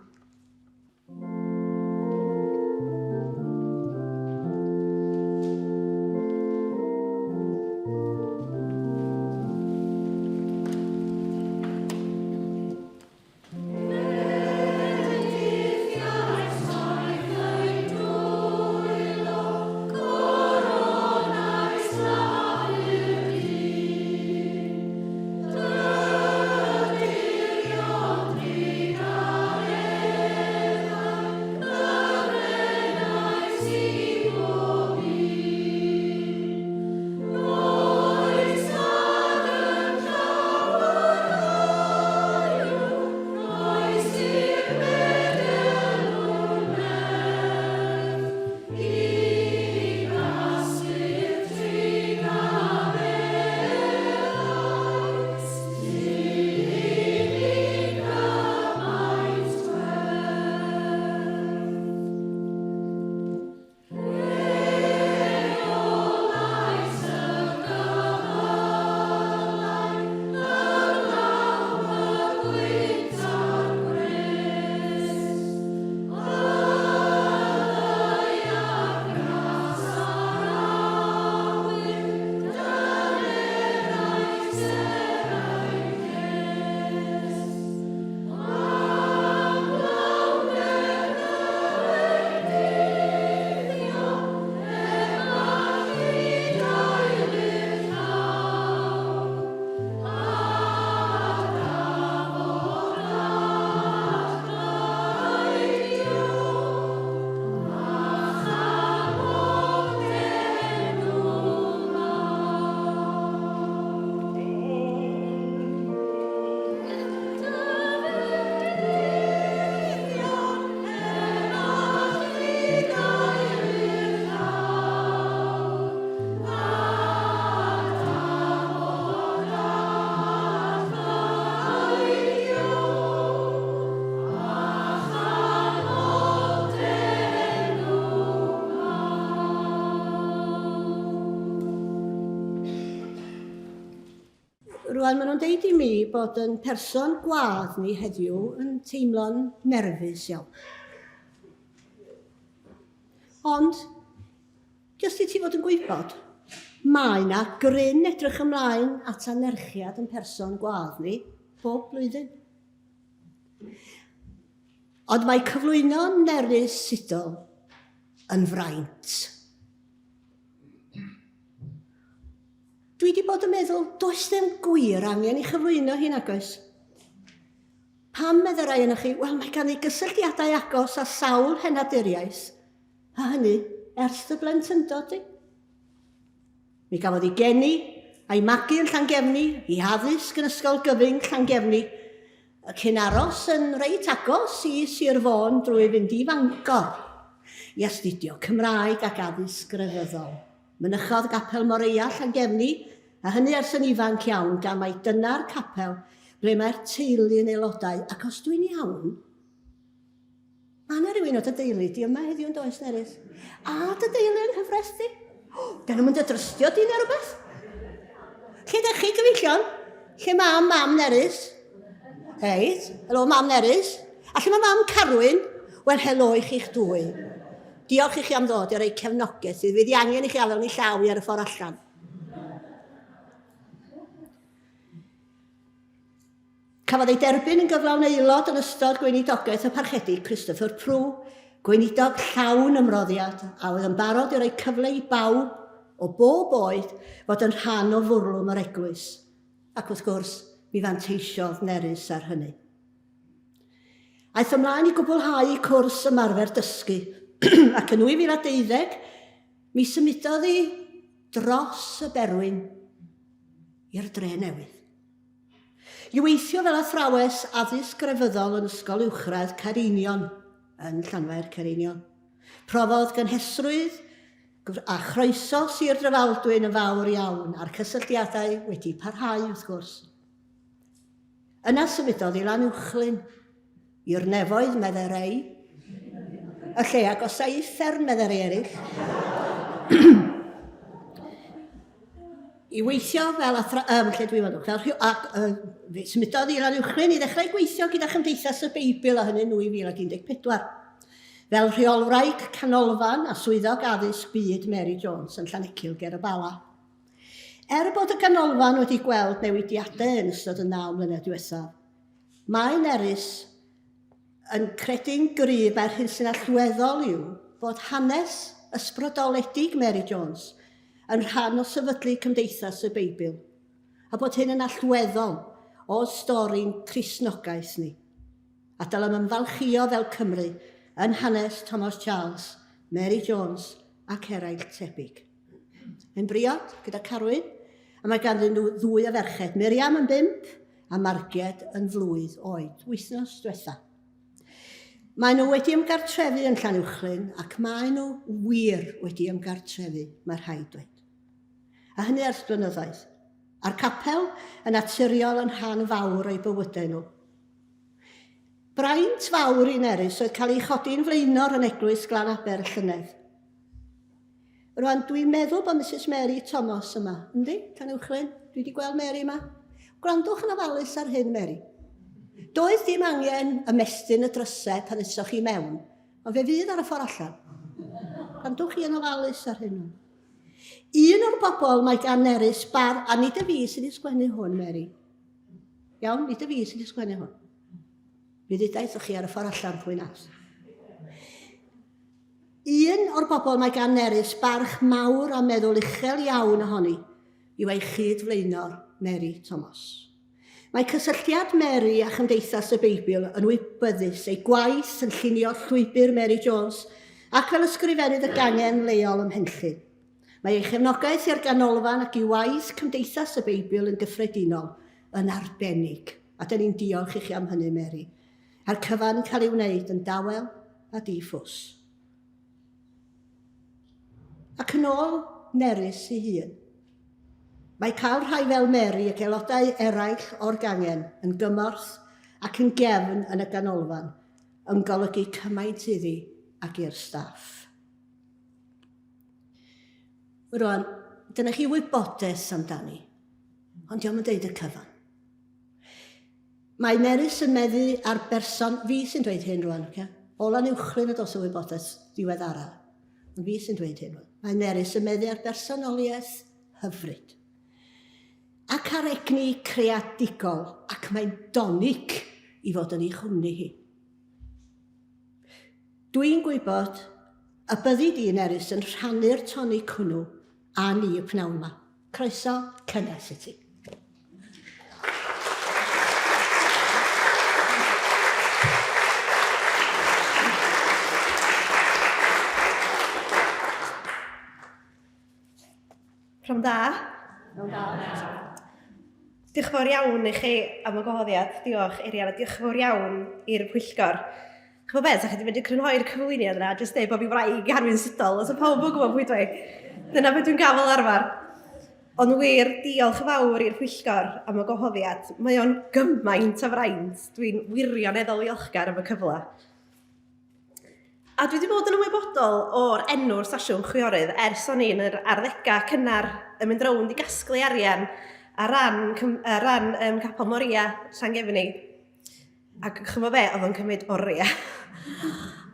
Rwan, maen nhw'n deud i mi bod yn person gwadd ni heddiw yn teimlo'n nerfus iawn. Ond, jyst i ti fod yn gwybod, mae yna gryn edrych ymlaen at anerchiad yn person gwadd ni bob blwyddyn. Ond mae cyflwyno Nerys Siddall yn fraint. Dwi 'di bod yn meddwl, does dim gwir angen i chyflwyno hi nagoes? Pam, medde rai ohonoch chi, wel mae ganddi gysylltiadau agos â sawl henaduriaeth, a hynny ers dy blentyndod di. Mi gafodd ei geni a'i magu yn Llangefni, ei addysg yn Ysgol Gyfung Llangefni, cyn aros yn reit agos i Sir Fôn drwy fynd i Fangor i astudio Cymraeg ac addysg grefyddol. Mynychodd Gapel Moreia, Llangefni, a hynny ers yn ifanc iawn, gan mai dyna'r capel ble mae'r teulu yn aelodau, ac os dwi'n iawn, mae yna rhywun o dy deulu di yma heddiw yn does, Nerys? A dy deulu yng nghyfres di? Dyn nhw'n mynd y drystio di neu rhywbeth? Lle dych chi, gyfeillion? Lle mae mam Nerys? Reit, helo mam Nerys. A lle mae mam Carwyn? Wel, helo i chi'ch dwy. Diolch i chi am ddod i roi cefnogaeth i fydd angen i chi afael yn ei llaw i ar y ffordd allan. Cafodd ei derbyn yn gyflawn aelod yn ystod gweinidogaeth y Parchedig Christopher Prue, gweinidog llawn ymroddiad a oedd yn barod i roi cyfle i bawb o bob oed fod yn rhan o fwrlwm yr eglwys. Ac wrth gwrs, mi fanteisiodd Nerys ar hynny. Aeth ymlaen i gwblhau cwrs ymarfer dysgu ac yn 2012 mi symudodd hi dros y Berwyn i'r Dre Newydd. I weithio fel athrawes addysg grefyddol yn Ysgol Uwchradd Caereinion yn Llanfair Caereinion. Profodd gynhesrwydd a chroeso Sir Drefaldwyn yn fawr iawn a'r cysylltiadau wedi parhau wrth gwrs. Yna symudodd i Lanuwchllyn, i'r nefoedd, meddai rei. Y lle agosa i uffern, meddai rei eraill. I weithio fel athro, um, lle dwi'n meddwl, fel rhyw, ac, uh, symudodd i Lanuwchllyn i ddechrau gweithio gyda Chymdeithas y Beibl a hynny yn 2014. Fel rheolwraig canolfan a swyddog addysg byd Mary Jones yn Llanecil ger y Bala. Er bod y ganolfan wedi gweld newidiadau yn ystod y naw mlynedd diwethaf, mae Nerys yn credu'n gryf mai'r hyn sy'n allweddol yw bod hanes ysbrydoledig Mary Jones yn rhan o sefydlu Cymdeithas y Beibl, a bod hyn yn allweddol o stori'n Cristnogaeth ni. A dylem ymfalchïo fel Cymry yn hanes Thomas Charles, Mary Jones ac eraill tebyg. Yn briod gyda Carwyn, a mae ganddyn nhw ddwy o ferched, Miriam yn bump a Marged yn flwydd oed, wythnos diwetha. Maen nhw wedi ymgartrefu yn Llanuwchllyn ac maen nhw wir wedi ymgartrefu, mae rhaid dweud. A hynny ers blynyddoedd. A'r capel yn naturiol yn rhan fawr o'i bywydau nhw. Braint fawr i Nerys oedd cael ei chodi'n flaenor yn eglwys Glan Aber y llynedd. Rwan, dwi'n meddwl bod Misus Mary Thomas yma. Yndi, Llanuwchllyn? Dwi wedi gweld Mary yma. Gwrandwch yn ofalus ar hyn, Mary. Doedd dim angen ymestyn y drysau pan esoch chi mewn, ond fe fydd ar y ffordd allan. Gwrandwch chi yn ofalus ar hyn. Un o'r bobl mae gan Nerys bar, a nid y fi sydd wedi sgwennu hwn, Mary. Iawn, nid y fi sydd wedi sgwennu hwn. Mi ddudaeth chi ar y ffordd allan pwy nas. Un o'r bobl mae gan Nerys barch mawr a meddwl uchel iawn ohoni yw ei chyd-flaenor, Mary Thomas. Mae cysylltiad Mary â Chymdeithas y Beibl yn wybyddus, ei gwaith yn llunio llwybr Mary Jones ac fel ysgrifennydd y gangen leol ym Mhenllyn. Mae ei chefnogaeth i'r ganolfan ac i waith Cymdeithas y Beibl yn gyffredinol yn arbennig, a 'dyn ni'n diolch i chi am hynny, Mary. A'r cyfan yn cael ei wneud yn dawel a di-ffws. Ac yn ôl Nerys ei hun, mae cael rhai fel Mary ac aelodau eraill o'r gangen yn gymorth ac yn gefn yn y ganolfan yn golygu cymaint iddi ac i'r staff. Rwan, dyna chi wybodaeth amdani. Ond dio'm yn deud y cyfan. Mae Nerys yn meddu ar berson, fi sy'n dweud hyn rwan, oce? O Lanuwchllyn y dos y wybodaeth ddiweddara. Ond fi sy'n dweud hyn rwan. Mae Nerys yn meddu ar bersonoliaeth hyfryd. Ac ar egni creadigol, ac mae'n donic i fod yn ei chwmni hi. Dwi'n gwybod y byddi di, Nerys, yn rhannu'r tonic hwnnw â ni y pnawn 'ma. Croeso cynnes i ti. Pnawn da. Pnawn da. Diolch yn fawr iawn i chi am y gwahoddiad. Diolch, Eirian, a diolch yn fawr iawn i'r pwyllgor. Ch'mo' be', 'sa chi 'di medru crynhoi'r cyflwyniad yna, jyst deud bod fi'n wraig Harwyn Sudol, os o pawb yn gwybod pwy dwi. Dyna beth dwi'n gael fel arfer. Ond wir, diolch yn fawr i'r pwyllgor am y gwahoddiad. Mae o'n gymaint o fraint. Dwi'n wirioneddol ddiolchgar am y cyfle. A dwi wedi bod yn ymwybodol o'r enw'r Sasiwn Chwiorydd ers o'n i'n yr arddegau cynnar yn mynd rownd i gasglu arian ar ran, ar ran um, Capel Moria, Llangefni. Ac chymod be, oedd o'n cymryd oriau.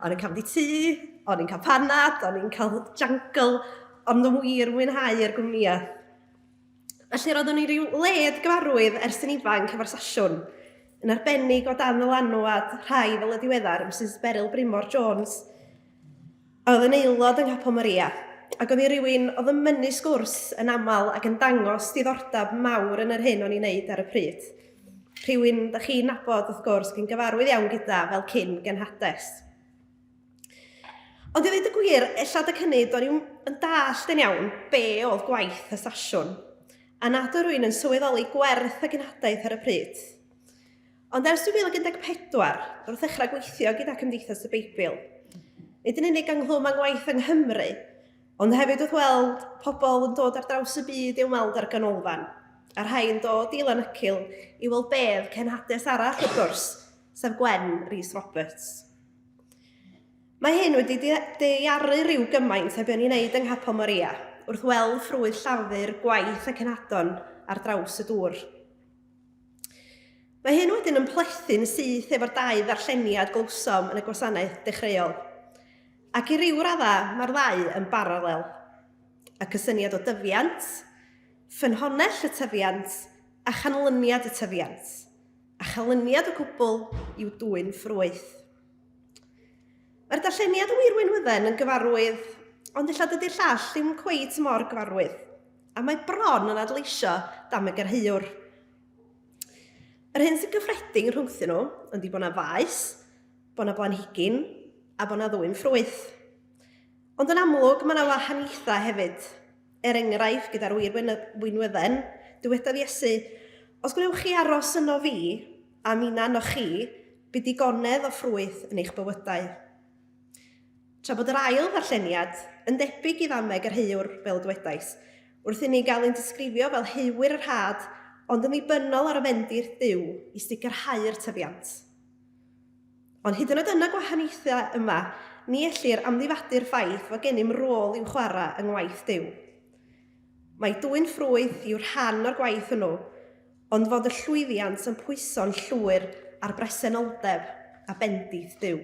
O'n i'n cael mynd i tŷ, o'n i'n cael panad, o'n i'n cael jangle, ond yn wir mwynhau'r gwmnïau. Felly roeddwn i ryw led gyfarwydd ers yn ifanc efo'r sasiwn, yn arbennig o dan ddylanwad rhai fel y diweddar Mrs Beryl Brymor Jones, a oedd yn aelod yng Nghapel Maria, ac oedd hi rywun oedd yn mynnu sgwrs yn aml ac yn dangos diddordeb mawr yn yr hyn o'n i'n neud ar y pryd. Rhywun da chi'n nabod, wrth gwrs, ac yn gyfarwydd iawn gyda fel cyn genhades. Ond i ddweud y gwir, ella adeg hynny, do'n i'm yn dallt yn iawn be oedd gwaith y sasiwn, a nad oedd rhywun yn sylweddoli gwerth y genhadaeth ar y pryd. Ond ers 2014, wrth ddechrau gweithio gyda Cymdeithas y Beibl, nid yn unig ynghlwm â ngwaith yng Nghymru, ond hefyd wrth weld pobl yn dod ar draws y byd i'w weld ar ganolfan, a rhai yn dod i Lanycil i weld bedd cenhades arall, wrth gwrs, sef Gwen Rees Roberts. Mae hyn wedi daearu rhyw gymaint â be o'n i'n neud yng Nghapel Moria, wrth weld ffrwyth llafur, gwaith a cenhadon ar draws y dŵr. Mae hyn wedyn yn plethu'n syth efo'r dau ddarlleniad glywsom yn y gwasanaeth dechreuol. Ac i ryw raddau, mae'r ddau yn baralel. Y cysyniad o dyfiant, ffynhonnell y tyfiant a chanlyniad y tyfiant. A chanlyniad y cwbl yw dwyn ffrwyth. Mae'r darlleniad o wir winwydden yn gyfarwydd, ond ella dydy'r llall ddim cweit mor gyfarwydd, a mae bron yn adleisio dameg yr heuwr. Yr hyn sy'n gyffredin rhwngthyn nhw ydy bod 'na faes, bod 'na blanhigyn a bod 'na ddwyn ffrwyth. Ond yn amlwg mae 'na wahaniaethau hefyd. Er enghraifft, gyda'r wir winwydden, dywedodd Iesu, Os gwnewch chi aros yno fi, a minna yno chi, bydd digonedd o ffrwyth yn eich bywydau. Tra bod yr ail ddarlleniad yn debyg i ddameg yr heuwr, fel y dwedais, wrth inni gael ein disgrifio fel heuwyr yr had, ond yn ddibynnol ar y fendith Duw i sicrhau'r tyfiant. Ond hyd yn oed yn y gwahaniaethau yma, ni ellir amddifadu'r ffaith fod gennym rôl i'w chwarae yng ngwaith Duw. Mae dwyn ffrwyth yw rhan o'r gwaith hwnnw, ond fod y llwyddiant yn pwyso'n llwyr ar bresenoldeb a bendith Duw.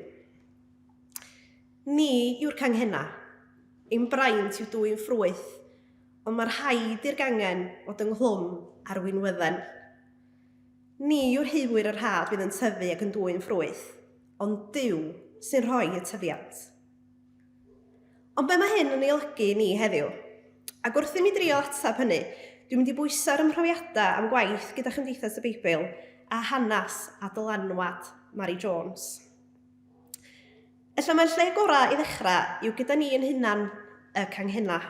Ni yw'r canghennau. Ein braint yw dwyn ffrwyth, ond mae rhaid i'r gangen fod ynghlwm â'r winwydden. Ni yw'r heuwyr yr had fydd yn tyfu ac yn dwyn ffrwyth, ond Duw sy'n rhoi y tyfiant. Ond be mae hyn yn ei olygu i ni heddiw? Ac wrth i mi drio ateb hynny, dwi'n mynd i bwyso ar 'y mhrofiadau am gwaith gyda Chymdeithas y Beibl a hanes a dylanwad Mari Jones. Ella mai'r lle gorau i ddechrau yw gyda ni ein hunan, y canghennau.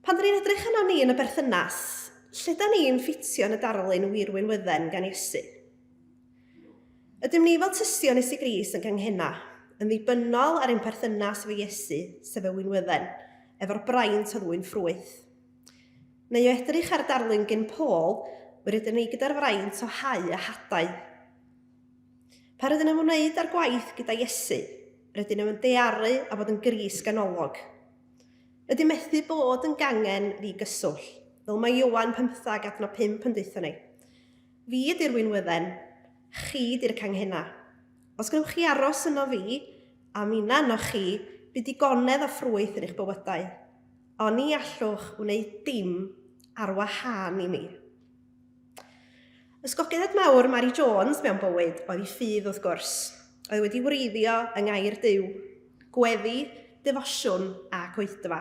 Pan 'dan ni'n edrych arnon ni yn y berthynas, lle 'dan ni'n ffitio yn y darlun wir winwydden gan Iesu? Ydym ni fel tystion Iesu Grist yn ganghenna, yn ddibynnol ar ein perthynas efo Iesu, sef y winwydden, efo'r braint o ddwyn ffrwyth? Neu o edrych ar y darlun gyn Paul, mi rydyn ni gyda'r fraint o hau a hadau. Pan rydyn yn ymwneud â'r gwaith gyda Iesu, rydyn yn dearu a bod yn Grist ganolog. Ydy methu bod yn gangen ddi-gyswllt, Fel mae Ioan 15 adnod 5 yn deutha ni. Fi ydy'r winwydden, chi ydy'r canghennau. Os gwnewch chi aros yno fi, a minna yno chi, bydd digonedd o ffrwyth yn eich bywydau. Ond ni allwch wneud dim ar wahân i mi. Ysgogiad mawr Mary Jones mewn bywyd oedd ei ffydd wrth gwrs, oedd wedi wreiddio yng ngair Duw, gweddi, defosiwn ac oedfa.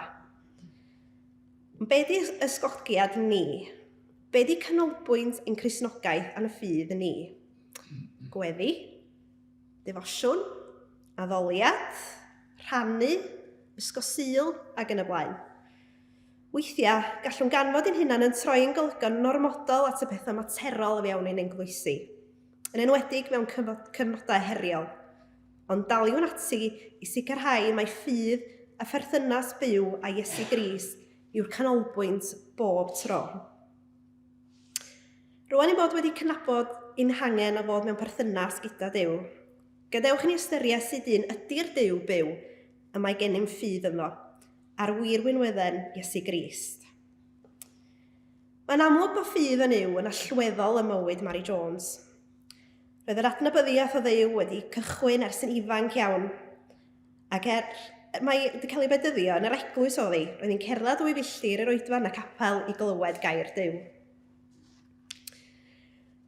Ond be di ysgogiad ni? Be di canolbwynt ein Cristnogaeth a'n ffydd ni? Gweddi, defosiwn, addoliad, rhannu, ysgol Sul ac yn y blaen. Weithiau, gallwn ganfod ein hunain yn troi ein golygon yn ormodol at y pethau materol o fewn ein eglwysi, yn enwedig mewn cyfnodau heriol. Ond daliwn ati i sicrhau mai ffydd a pherthynas byw â Iesu Grist yw'r canolbwynt bob tro. Rwan ein bod wedi cydnabod ein hangen o fod mewn perthynas gyda Duw, gadewch i ni ystyried sut un ydy'r Duw byw y mae gennym ffydd ynddo. ar wir winwydden Iesu Grist. Mae'n amlwg bod ffydd yn Nuw yn allweddol ym mywyd Mary Jones. Roedd yr adnabyddiaeth o Dduw wedi cychwyn ers yn ifanc iawn, ac er mae wedi cael ei bedyddio yn yr eglwys oedd hi, roedd hi'n cerdded ddwy filltir i'r oedfa yn y capel i glywed gair Duw.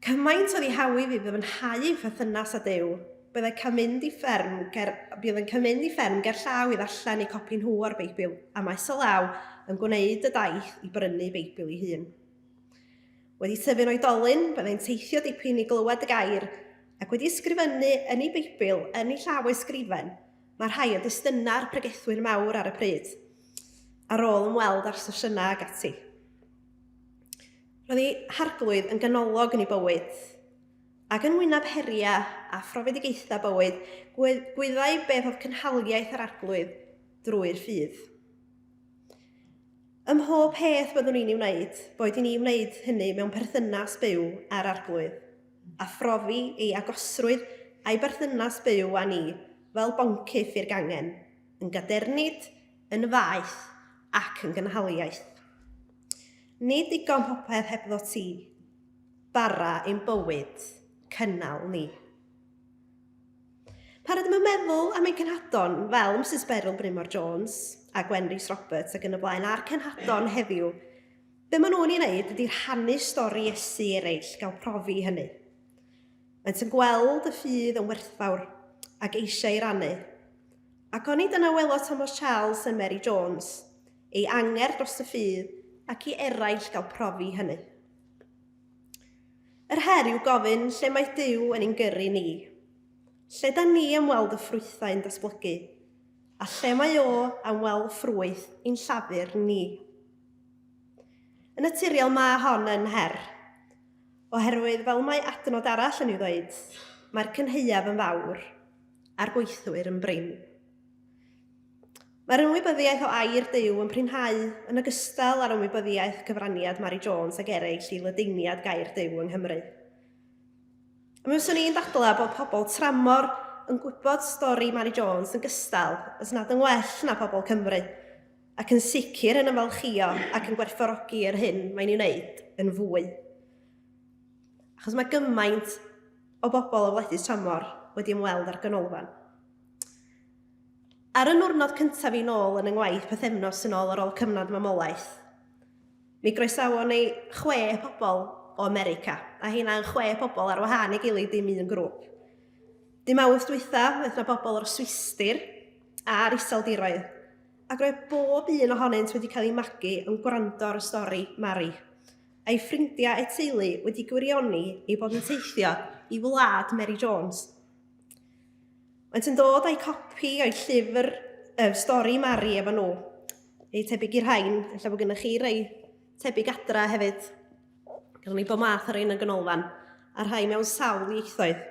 Cymaint oedd ei hawydd i ddyfnhau ei pherthynas â Duw, byddai cael mynd i fferm ger, bydd yn cael mynd i fferm ger llaw i ddarllen eu copi nhw o'r Beibl, a maes o law yn gwneud y daith i brynu Beibl ei hun. Wedi tyfu'n oedolyn, byddai'n teithio dipyn i glywed y gair, ac wedi ysgrifennu yn ei Beibl, yn ei llaw ysgrifen, mae rhai o destunau'r pregethwyr mawr ar y pryd, ar ôl ymweld â'r sesiynau ac ati. Roedd ei harglwydd yn ganolog yn ei bywyd, ac yn wyneb heriau a phrofedigaethau bywyd, gwyddai beth oedd cynhaliaeth yr arglwydd drwy'r ffydd. Ym mhob peth byddwn ni'n ei wneud, boed i ni wneud hynny mewn perthynas byw â'r arglwydd, a phrofi ei agosrwydd a'i berthynas byw â ni fel boncyff i'r gangen, yn gadernid, yn faeth ac yn gynhaliaeth. Nid digon popeth hebddo ti, bara ein bywyd, cynnal ni. Pan rydym yn meddwl am ein cenhadon fel Mrs Beryl Brynmor Jones a Gwen Rhys Roberts ac yn y blaen a'r cenhadon heddiw, be maen nhw'n ei wneud ydy rhannu stori Iesu eraill gael profi hynny. Maent yn gweld y ffydd yn werthfawr ac eisiau ei rannu. Ac onid yna welodd Thomas Charles a Mary Jones, ei angerdd dros y ffydd ac i eraill gael profi hynny. Yr her yw gofyn lle mae Duw yn ein gyrru ni. Lle da ni am weld y ffrwythau yn datblygu? A lle mae o am weld ffrwyth ein llafur ni? Yn naturiol mae hon yn her. Oherwydd fel mae adnod arall yn ei ddweud, mae'r cynhaeaf yn fawr a'r gweithwyr yn brin. Mae'r ymwybyddiaeth o air Duw yn prinhau, yn ogystal â'r ymwybyddiaeth cyfraniad Mary Jones ac eraill i ledaeniad gair Duw yng Nghymru. A mi fyswn i'n dadlau bod pobl tramor yn gwybod stori Mary Jones yn gystal, os nad yn well na pobl Cymru, ac yn sicr yn ymfalchïo ac yn gwerthfawrogi yr hyn mae'n ei wneud yn fwy. Achos mae gymaint o bobl o wledydd tramor wedi ymweld â'r ganolfan. Ar y nwrnod cyntaf i nôl yn 'y ngwaith pythefnos yn ôl ar ôl cyfnod mamolaeth, mi groesawon ni chwe pobl o America, a heina yn chwe pobl ar wahân i gilydd, dim un grŵp. Dy Mawrth dwytha, wnaeth 'na bobl o'r Swistir a'r Iseldiroedd, ac roedd bob un ohonynt wedi cael eu magu yn gwrando ar y stori Mari, a'i ffrindiau a'u teulu wedi gwirioni eu bod yn teithio i wlad Mary Jones. Maent yn dod â'u copi o'i llyfr uh, stori Mari efo nhw. Ei tebyg i'r rhain, ella bod gennych chi rei tebyg adra hefyd. Gallwn ni bob math ar ein y ganolfan, a rhai mewn sawl ieithoedd.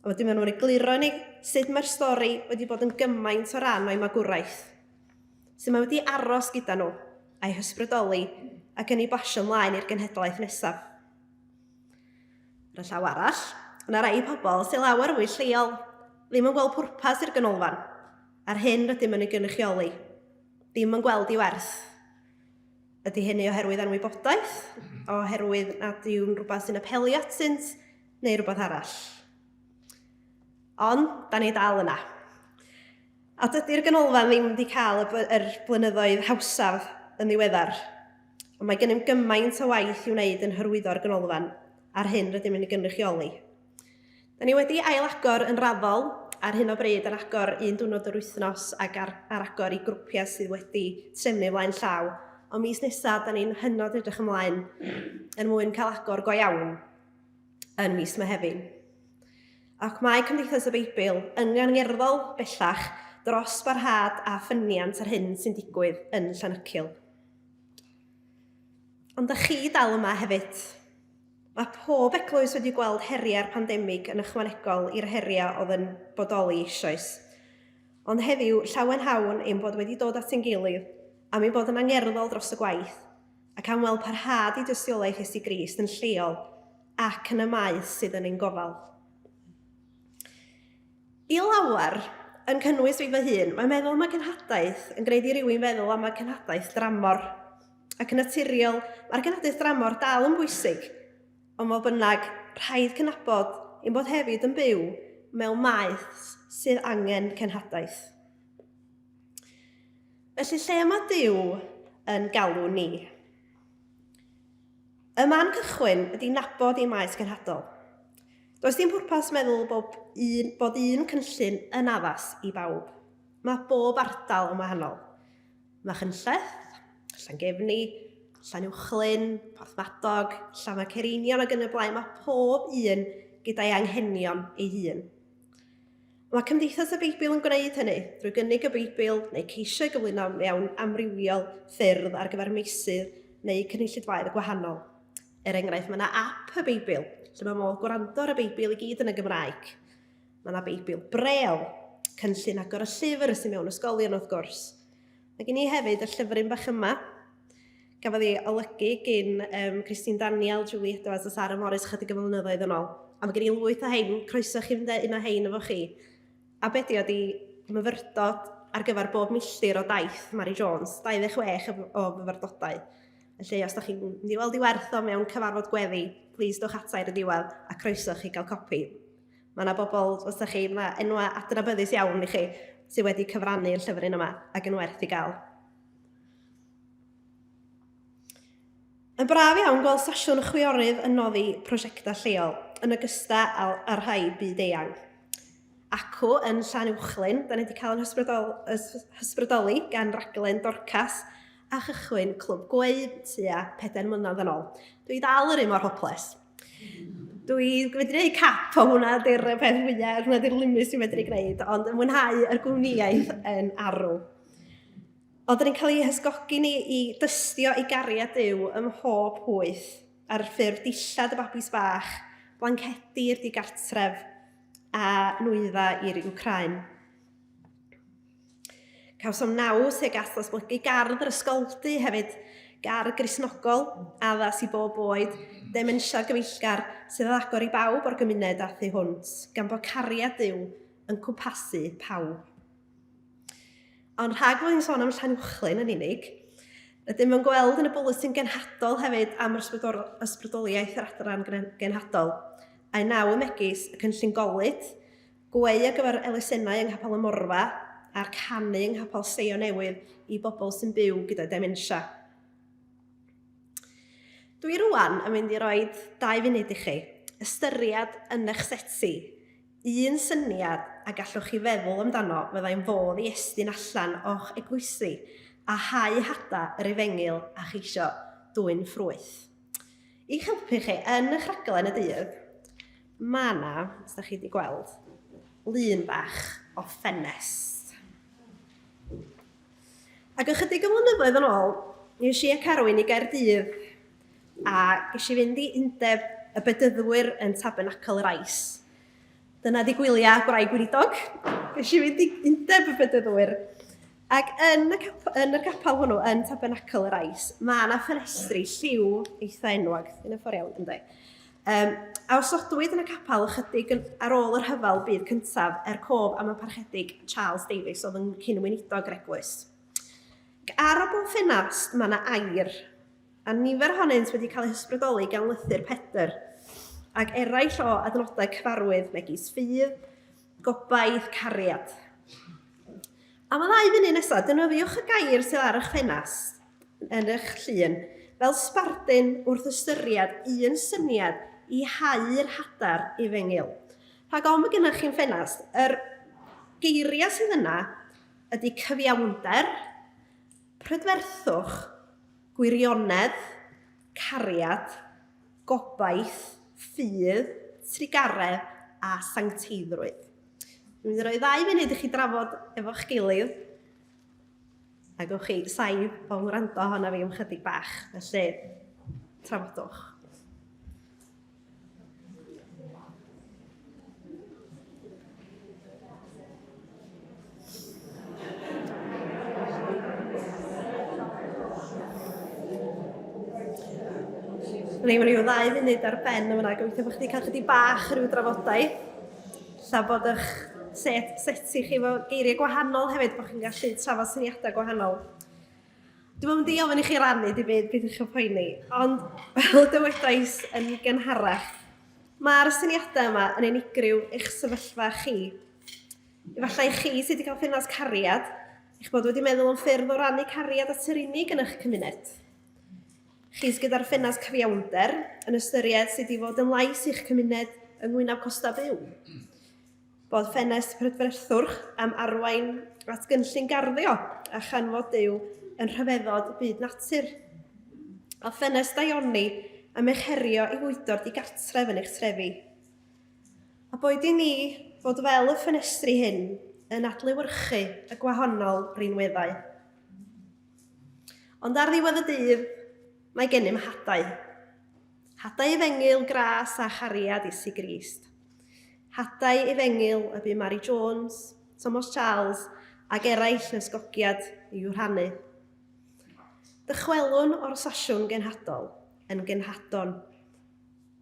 A wedyn maen nhw'n egluro i ni sut mae'r stori wedi bod yn gymaint o ran o'i magwraeth. Sut mae wedi aros gyda nhw, a'i hysbrydoli, ac yn ei basio ymlaen i'r genhedlaeth nesaf. Ar y llaw arall, yna rai pobl sy'n lawer fwy lleol, ddim yn gweld pwrpas i'r ganolfan, a'r hyn rydym yn ei gynrychioli, ddim yn gweld ei werth. Ydy hynny oherwydd anwybodaeth, oherwydd nad yw'n rhywbeth sy'n apelio atynt, neu rhywbeth arall? Ond, da ni dal yna. A dydy'r ganolfan ddim wedi cael y, yr blynyddoedd hawsaf yn ddiweddar. Ond mae gennym gymaint o waith i'w wneud yn hyrwyddo'r ganolfan a'r hyn rydym yn ei gynrychioli. Da ni wedi ail-agor yn raddol, ar hyn o bryd yn agor un diwrnod yr wythnos ac ar, ar agor i grwpiau sydd wedi trefnu flaen llaw. Ond mis nesaf, da ni'n hynod edrych ymlaen er mwyn cael agor go iawn yn mis Mehefin. Ac mae Cymdeithas y Beibl yn angerddol bellach dros barhad a ffyniant ar hyn sy'n digwydd yn Llanycil. Ond da chi dal yma hefyd. Mae pob eglwys wedi gweld heriau'r pandemig yn ychwanegol i'r heriau oedd yn bodoli eisoes. Ond heddiw, llawenhawn ein bod wedi dod at ein gilydd am ein bod yn angerddol dros y gwaith ac am weld parhad i dystiolaeth Iesu Grist yn lleol ac yn y maes sydd yn ein gofal. I lawer, yn cynnwys fi fy hun, mae meddwl am y genhadaeth yn gwneud i rywun feddwl am y cenhadaeth dramor. Ac yn naturiol, mae'r genhadaeth dramor dal yn bwysig, ond fodd bynnag, rhaid cydnabod ein bod hefyd yn byw mewn maes sydd angen cenhadaeth. Felly lle mae Duw yn galw ni? Y man cychwyn ydy nabod ein maes cenhadol. Does dim pwrpas meddwl bod un, bod un cynllun yn addas i bawb. Mae bob ardal yn wahanol. Mae Chynlleth, Llangefni, Llanuwchllyn, Porthmadog, Llanfaircaereinion ac yn y blaen, mae pob un gyda'i anghenion ei hun. Mae Cymdeithas y Beibl yn gwneud hynny drwy gynnig y Beibl neu ceisio ei gyflwyno mewn amrywiol ffyrdd ar gyfer meysydd neu cynulleidfaoedd gwahanol. Er enghraifft, mae yna app y Beibl, lle mae modd gwrando ar y Beibl i gyd yn y Gymraeg. Mae yna Beibl Brel, cynllun agor y llyfr sy'n mewn ysgolion wrth gwrs. Mae gen i hefyd y llyfryn bach yma, Gafodd ei olygu gin um, Christine Daniel, Julie Edwards a Sarah Morris chydig o flynyddoedd yn ôl. A mae gen i lwyth o hein, croeso chi fynd un o hein efo chi. A be di ydi myfyrdod ar gyfer bob milltir o daith Mary Jones, 26 o fyfyrdodau. Felly, os da chi'n mynd i weld i werth o mewn cyfarfod gweddi, please dewch ata i'r diwedd a croeso chi gael copi. Mae yna bobl, os da chi, mae enwau adnabyddus iawn i chi sydd wedi cyfrannu'r llyfryn yma ac yn werth i gael. Yn braf iawn gweld Sasiwn y Chwiorydd yn noddi prosiectau lleol, yn ogystal â rhai byd-eang. Acw yn Llanuwchllyn, da ni wedi cael ein hysbrydol, hysbrydoli gan raglen Dorcas a chychwyn Clwb Gweu tua 4 mlynedd yn ôl. Dwi dal yr un mor hopeless. Dwi wedi gwneud cap o hwnna, di'r peth fwyaf, hwnna di'r limit sy'n medru gwneud, ond yn mwynhau yr gwmnïaeth yn arw. Ond dyn ni'n cael ei hysgogi ni i dystio i gariad Duw ym mhob pwyth, ar ffurf dillad y babis bach, blancedi i'r digartref, a nwyddau i'r Wcráin. Cawsom naws tuag at ddatblygu gardd yr ysgoldy hefyd, gardd Gristnogol, addas i bob oed, dementia gyfeillgar sydd ar agor i bawb o'r gymuned a thu hwnt, gan bod cariad Duw yn cwmpasu pawb. Ond rhag fod ni'n sôn am Llanuwchllyn yn unig, rydym yn gweld yn y bwletin genhadol hefyd am yr ysbrydoliaeth yr adran genhadol, a'i naw y megis y cynllun golud, gweu ar gyfer elusennau yng Nghapel y Morfa a'r canu yng Nghapel Seio Newydd i bobl sy'n byw gyda dementia. Dwi rwan yn mynd i roi dau funud i chi ystyried yn eich seti Un syniad a gallwch chi feddwl amdano fyddai'n fodd i estyn allan o'ch eglwysi a hau hadau yr efengyl a cheisio dwyn ffrwyth. I'ch helpu chi yn eich rhaglen y dydd, mae yna, os da chi wedi gweld, lun bach o ffenest. Ac ychydig o flynyddoedd yn ôl, mi es i a Carwyn i Gaerdydd A ges i fynd i undeb y Bedyddwyr yn Tabernacl yr Ais. Dyna di gwyliau gwraig gweinidog. Ges i fynd i undeb y Bedyddwyr. Ac yn y, cap yn y capel hwnnw, yn Tabernacl yr Ais, mae yna ffenestri lliw eitha enwog, yn y ffordd iawn, ynddi. Um, a osodwyd yn y capel ychydig yn, ar ôl y rhyfel byd cyntaf er cof am y parchedig Charles Davies oedd yn cyn-weinidog yr eglwys. Ac ar y bob ffenast mae yna air. A nifer ohonynt wedi cael eu hysbrydoli gan lythyr Pedr, ac eraill o adnodau cyfarwydd megis ffydd, gobaith, cariad. Am y ddau funud nesaf, defnyddiwch y gair sydd ar eich ffenast yn eich llun fel sbardun wrth ystyried un syniad i hau'r hadar efengyl. Rhag ofn bod gennych chi'n ffenast, yr geiriau sydd yna ydy cyfiawnder, prydferthwch, gwirionedd, cariad, gobaith, ffydd, trugaredd a sancteiddrwydd. Dwi'n mynd i roi ddau funud i chi drafod efo'ch gilydd. A gewch chi saib o wrando ohono fi am chydig bach, felly trafodwch. Ni mae rhyw ddau funud ar ben yma, gobeithio bod chi wedi cael chydig bach rhyw drafodaeth. Lla bod eich set, seti chi efo geiriau gwahanol hefyd, bod chi'n gallu trafod syniadau gwahanol. Dwi'm yn mynd i ofyn i chi rannu dim byd, peidiwch â phoeni, ond fel dywedais yn gynharach, mae'r syniadau yma yn unigryw i'ch sefyllfa chi. Efallai chi sydd wedi cael ffenast cariad, eich bod wedi meddwl am ffyrdd o rannu cariad at yr unig yn eich cymuned. Chi sydd gyda'r ffenast cyfiawnder yn ystyried sut i fod yn lais i'ch cymuned yng ngwyneb costau byw. Bod ffenest prydferthwch am arwain at gynllun garddio a chanfod Duw yn rhyfeddod byd natur. A ffenest daioni am eich herio i fwydo'r digartref yn eich trefi. A boed i ni fod fel y ffenestri hyn yn adlewyrchu y gwahanol rinweddau. Ond ar ddiwedd y dydd, mae gennym hadau. Hadau efengyl, gras a chariad Iesu Grist. Hadau efengyl y bu Mary Jones, Thomas Charles ac eraill yn ysgogiad i'w rhannu. Dychwelwn o'r sasiwn genhadol yn genhadon.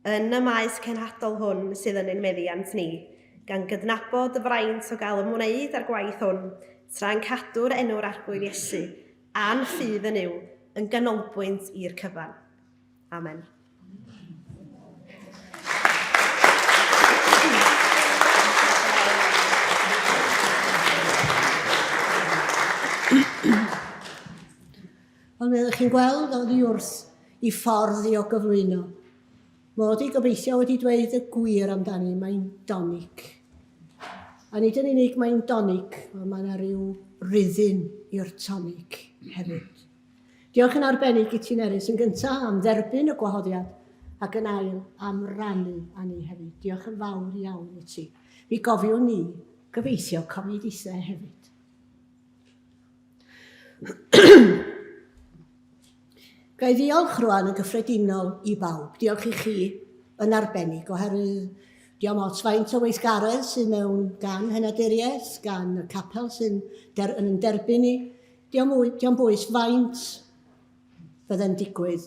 Yn y maes cenhadol hwn sydd yn ein meddiant ni, gan gydnabod y fraint o gael ymwneud â'r gwaith hwn tra'n cadw'r enw'r Arglwydd Iesu a'n ffydd yn Nuw yn ganolbwynt i'r cyfan. Amen. Ond fel chi'n gweld oddi wrth i ffordd i o gyflwyno, mod i gobeithio wedi dweud y gwir amdani, mae'n donic. A nid yn unig mae'n donic, ond mae yna rhyw ryddyn i'r tonic hefyd. Diolch yn arbennig i ti Nerys yn gyntaf am dderbyn y gwahoddiad ac yn ail am rannu â ni hefyd. Diolch yn fawr iawn i ti. Mi gofiwn ni gobeithio cofi dithau hefyd. Ga i ddiolch rwan yn gyffredinol i bawb. Diolch i chi yn arbennig oherwydd diolch ots faint o weithgaredd sydd mewn gan henaduriaeth, gan y capel sy'n der, yn derbyn ni. Dio'm mwy, dio'm bwys faint fydde'n digwydd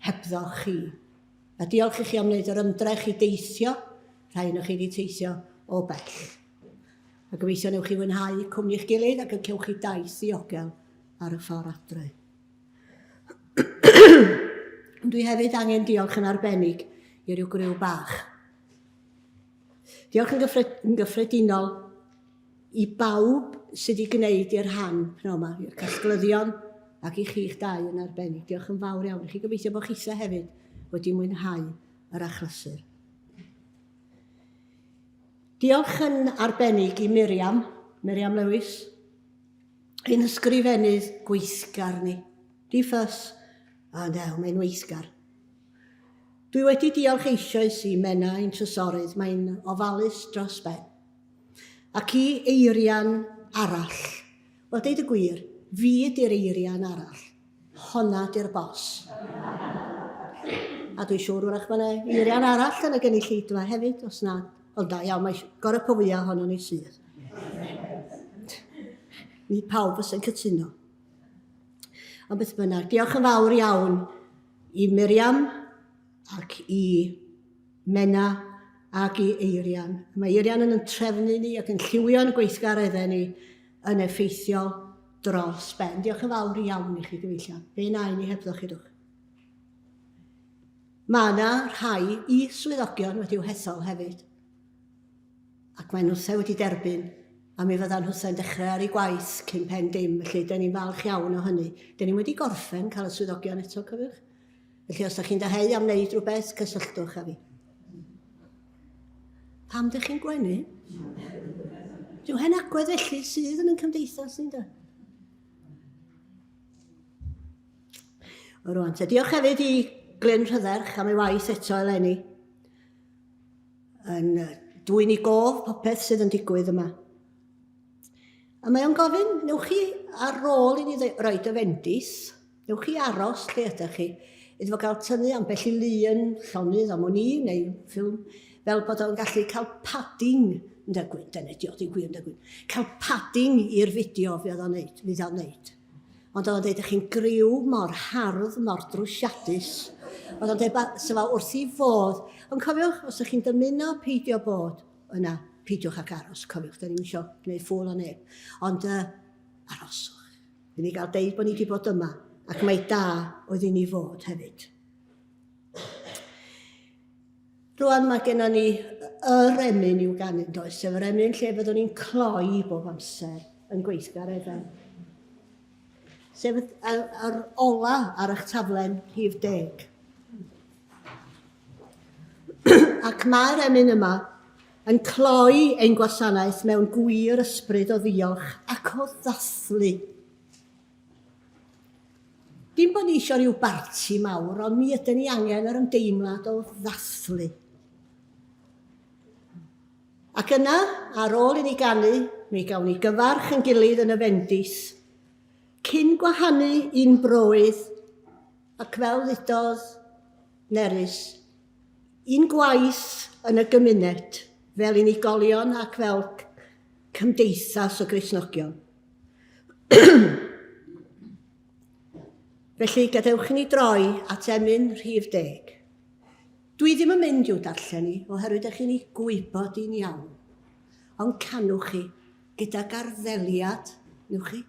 hebddo chi. A diolch i chi am wneud yr ymdrech i deithio, rhai ohonoch chi wedi teithio o bell. A gobeithio newch chi fwynhau cwmni'ch gilydd ac y cewch chi daith ddiogel ar y ffordd adre. Ond dwi hefyd angen diolch yn arbennig i ryw griw bach. Diolch yn, gyffred, yn gyffredinol i bawb sydd wedi gwneud i'r rhan pnawn 'ma, i'r casglyddion ac i chi'ch dau yn arbennig. Diolch yn fawr iawn i chi. Gobeithio bod chitha hefyd wedi mwynhau yr achlysur. Diolch yn arbennig i Miriam, Miriam Lewis, ein ysgrifennydd gweithgar ni. Di ffys, a new, mae'n weithgar. Dwi wedi diolch eisoes i Menna, ein trysorydd, mae'n ofalus dros ben. Ac i Eirian arall. Wel, deud y gwir, fi ydi'r Eirian arall. Honna di'r bos. A dwi'n siŵr wrach mae yna Eirian arall yn y gynulleidfa hefyd, os na. Ond da iawn, mae gorau po fwyaf ohono ni sydd. Ni pawb fysa'n cytuno. Ond beth bynnag, diolch yn fawr iawn i Miriam ac i Menna ac i Eirian. Mae Eirian yn trefnu ni ac yn lliwio'n gweithgareddau ni yn effeithiol dros ben. Diolch yn fawr iawn i chi gyfeillion. Be na i ni hebddo chi dwch. Mae yna rhai is-swyddogion wedi'w hethol hefyd, ac maen nhwthau wedi derbyn, a mi fyddan nhwthau'n dechrau ar eu gwaith cyn pen dim, felly dyn ni'n falch iawn o hynny. Dyn ni'm wedi gorffen cael y swyddogion eto, cofiwch. Felly os da chi'n dyheu am wneud rhywbeth, cysylltwch â fi. Pam dych chi'n gwenu? Dyw hen agwedd felly sydd yn ein cymdeithas ni'n da. O rwan te, diolch hefyd i Glyn Rhydderch am ei waith eto eleni. Yn dwyn i gof popeth sydd yn digwydd yma. A mae o'n gofyn, newch chi ar ôl i ni roed y fendith, newch chi aros lle ydych chi, iddo fo gael tynnu ambell i lun llonydd am wn i, neu ffilm, fel bod o'n gallu cael padding, ynde Gwyn, dyna di o, di gwir, ynde Gwyn, cael padding i'r fideo fydd o'n neud, fydd o'n neud. Ond oedd o'n dweud, ych chi'n griw mor hardd, mor drwsiadus. Oedd o'n dweud, sef o wrth i fodd. Ond cofiwch, os ydych chi'n dymuno peidio bod yna, peidiwch ac aros, cofiwch, da ni'n eisiau gwneud ffŵl o neb. Ond uh, aroswch. I ni gael deud bod ni wedi bod yma, ac mae da oedd i ni fod hefyd. Rwan mae gennym ni yr emyn i'w ganu, does? Sef yr emyn lle fyddwn ni'n cloi bob amser yn gweithgareddau. Sef yr, yr ola ar eich taflen rhif deg. Ac mae'r emyn yma yn cloi ein gwasanaeth mewn gwir ysbryd o ddiolch ac o ddathlu. Dim bod ni eisiau rhyw barti mawr, ond mi ydyn ni angen yr ymdeimlad o ddathlu. Ac yna, ar ôl i ni ganu, mi gawn ni gyfarch yn gilydd yn y fendith, cyn gwahanu i'n broydd, ac fel ddudodd Nerys, i'n gwaith yn y gymuned, fel unigolion ac fel cymdeithas o Gristnogion. Felly, gadewch i ni droi at emyn rhif deg. Dwi ddim yn mynd i'w darllen i, oherwydd ydych chi'n ei gwybod i'n iawn. Ond canwch chi, gyda garddeliad, newch chi?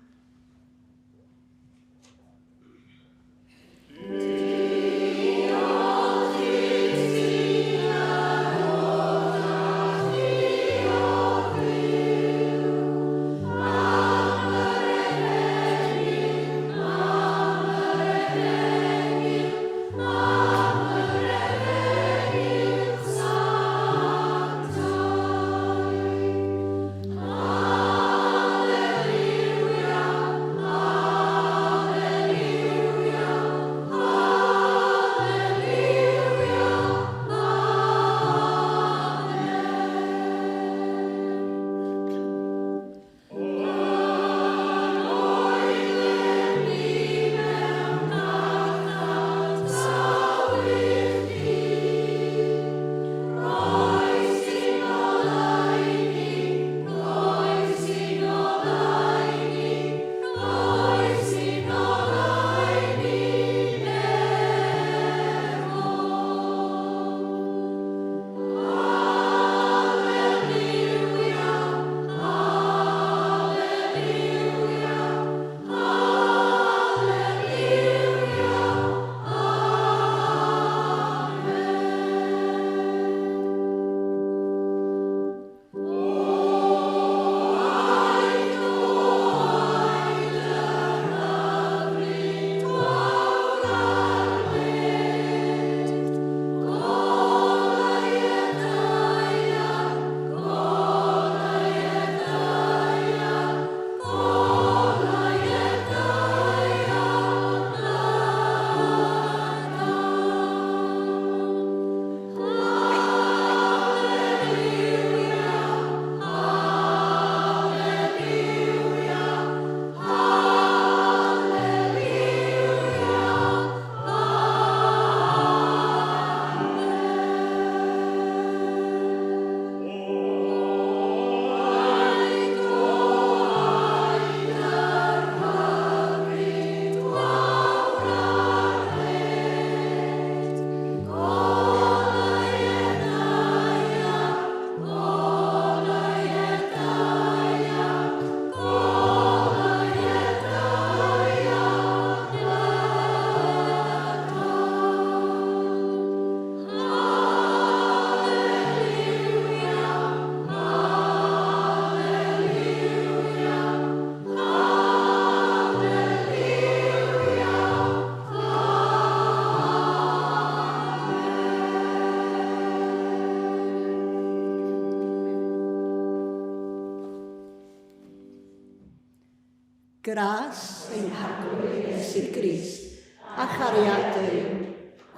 Gras ein Harglwydd Iesu Grist, a chariad Duw,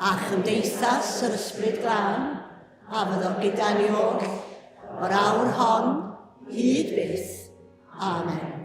a chymdeithas yr Ysbryd Glân, a fyddo gyda ni oll, o'r awr hon, hyd byth. Amen.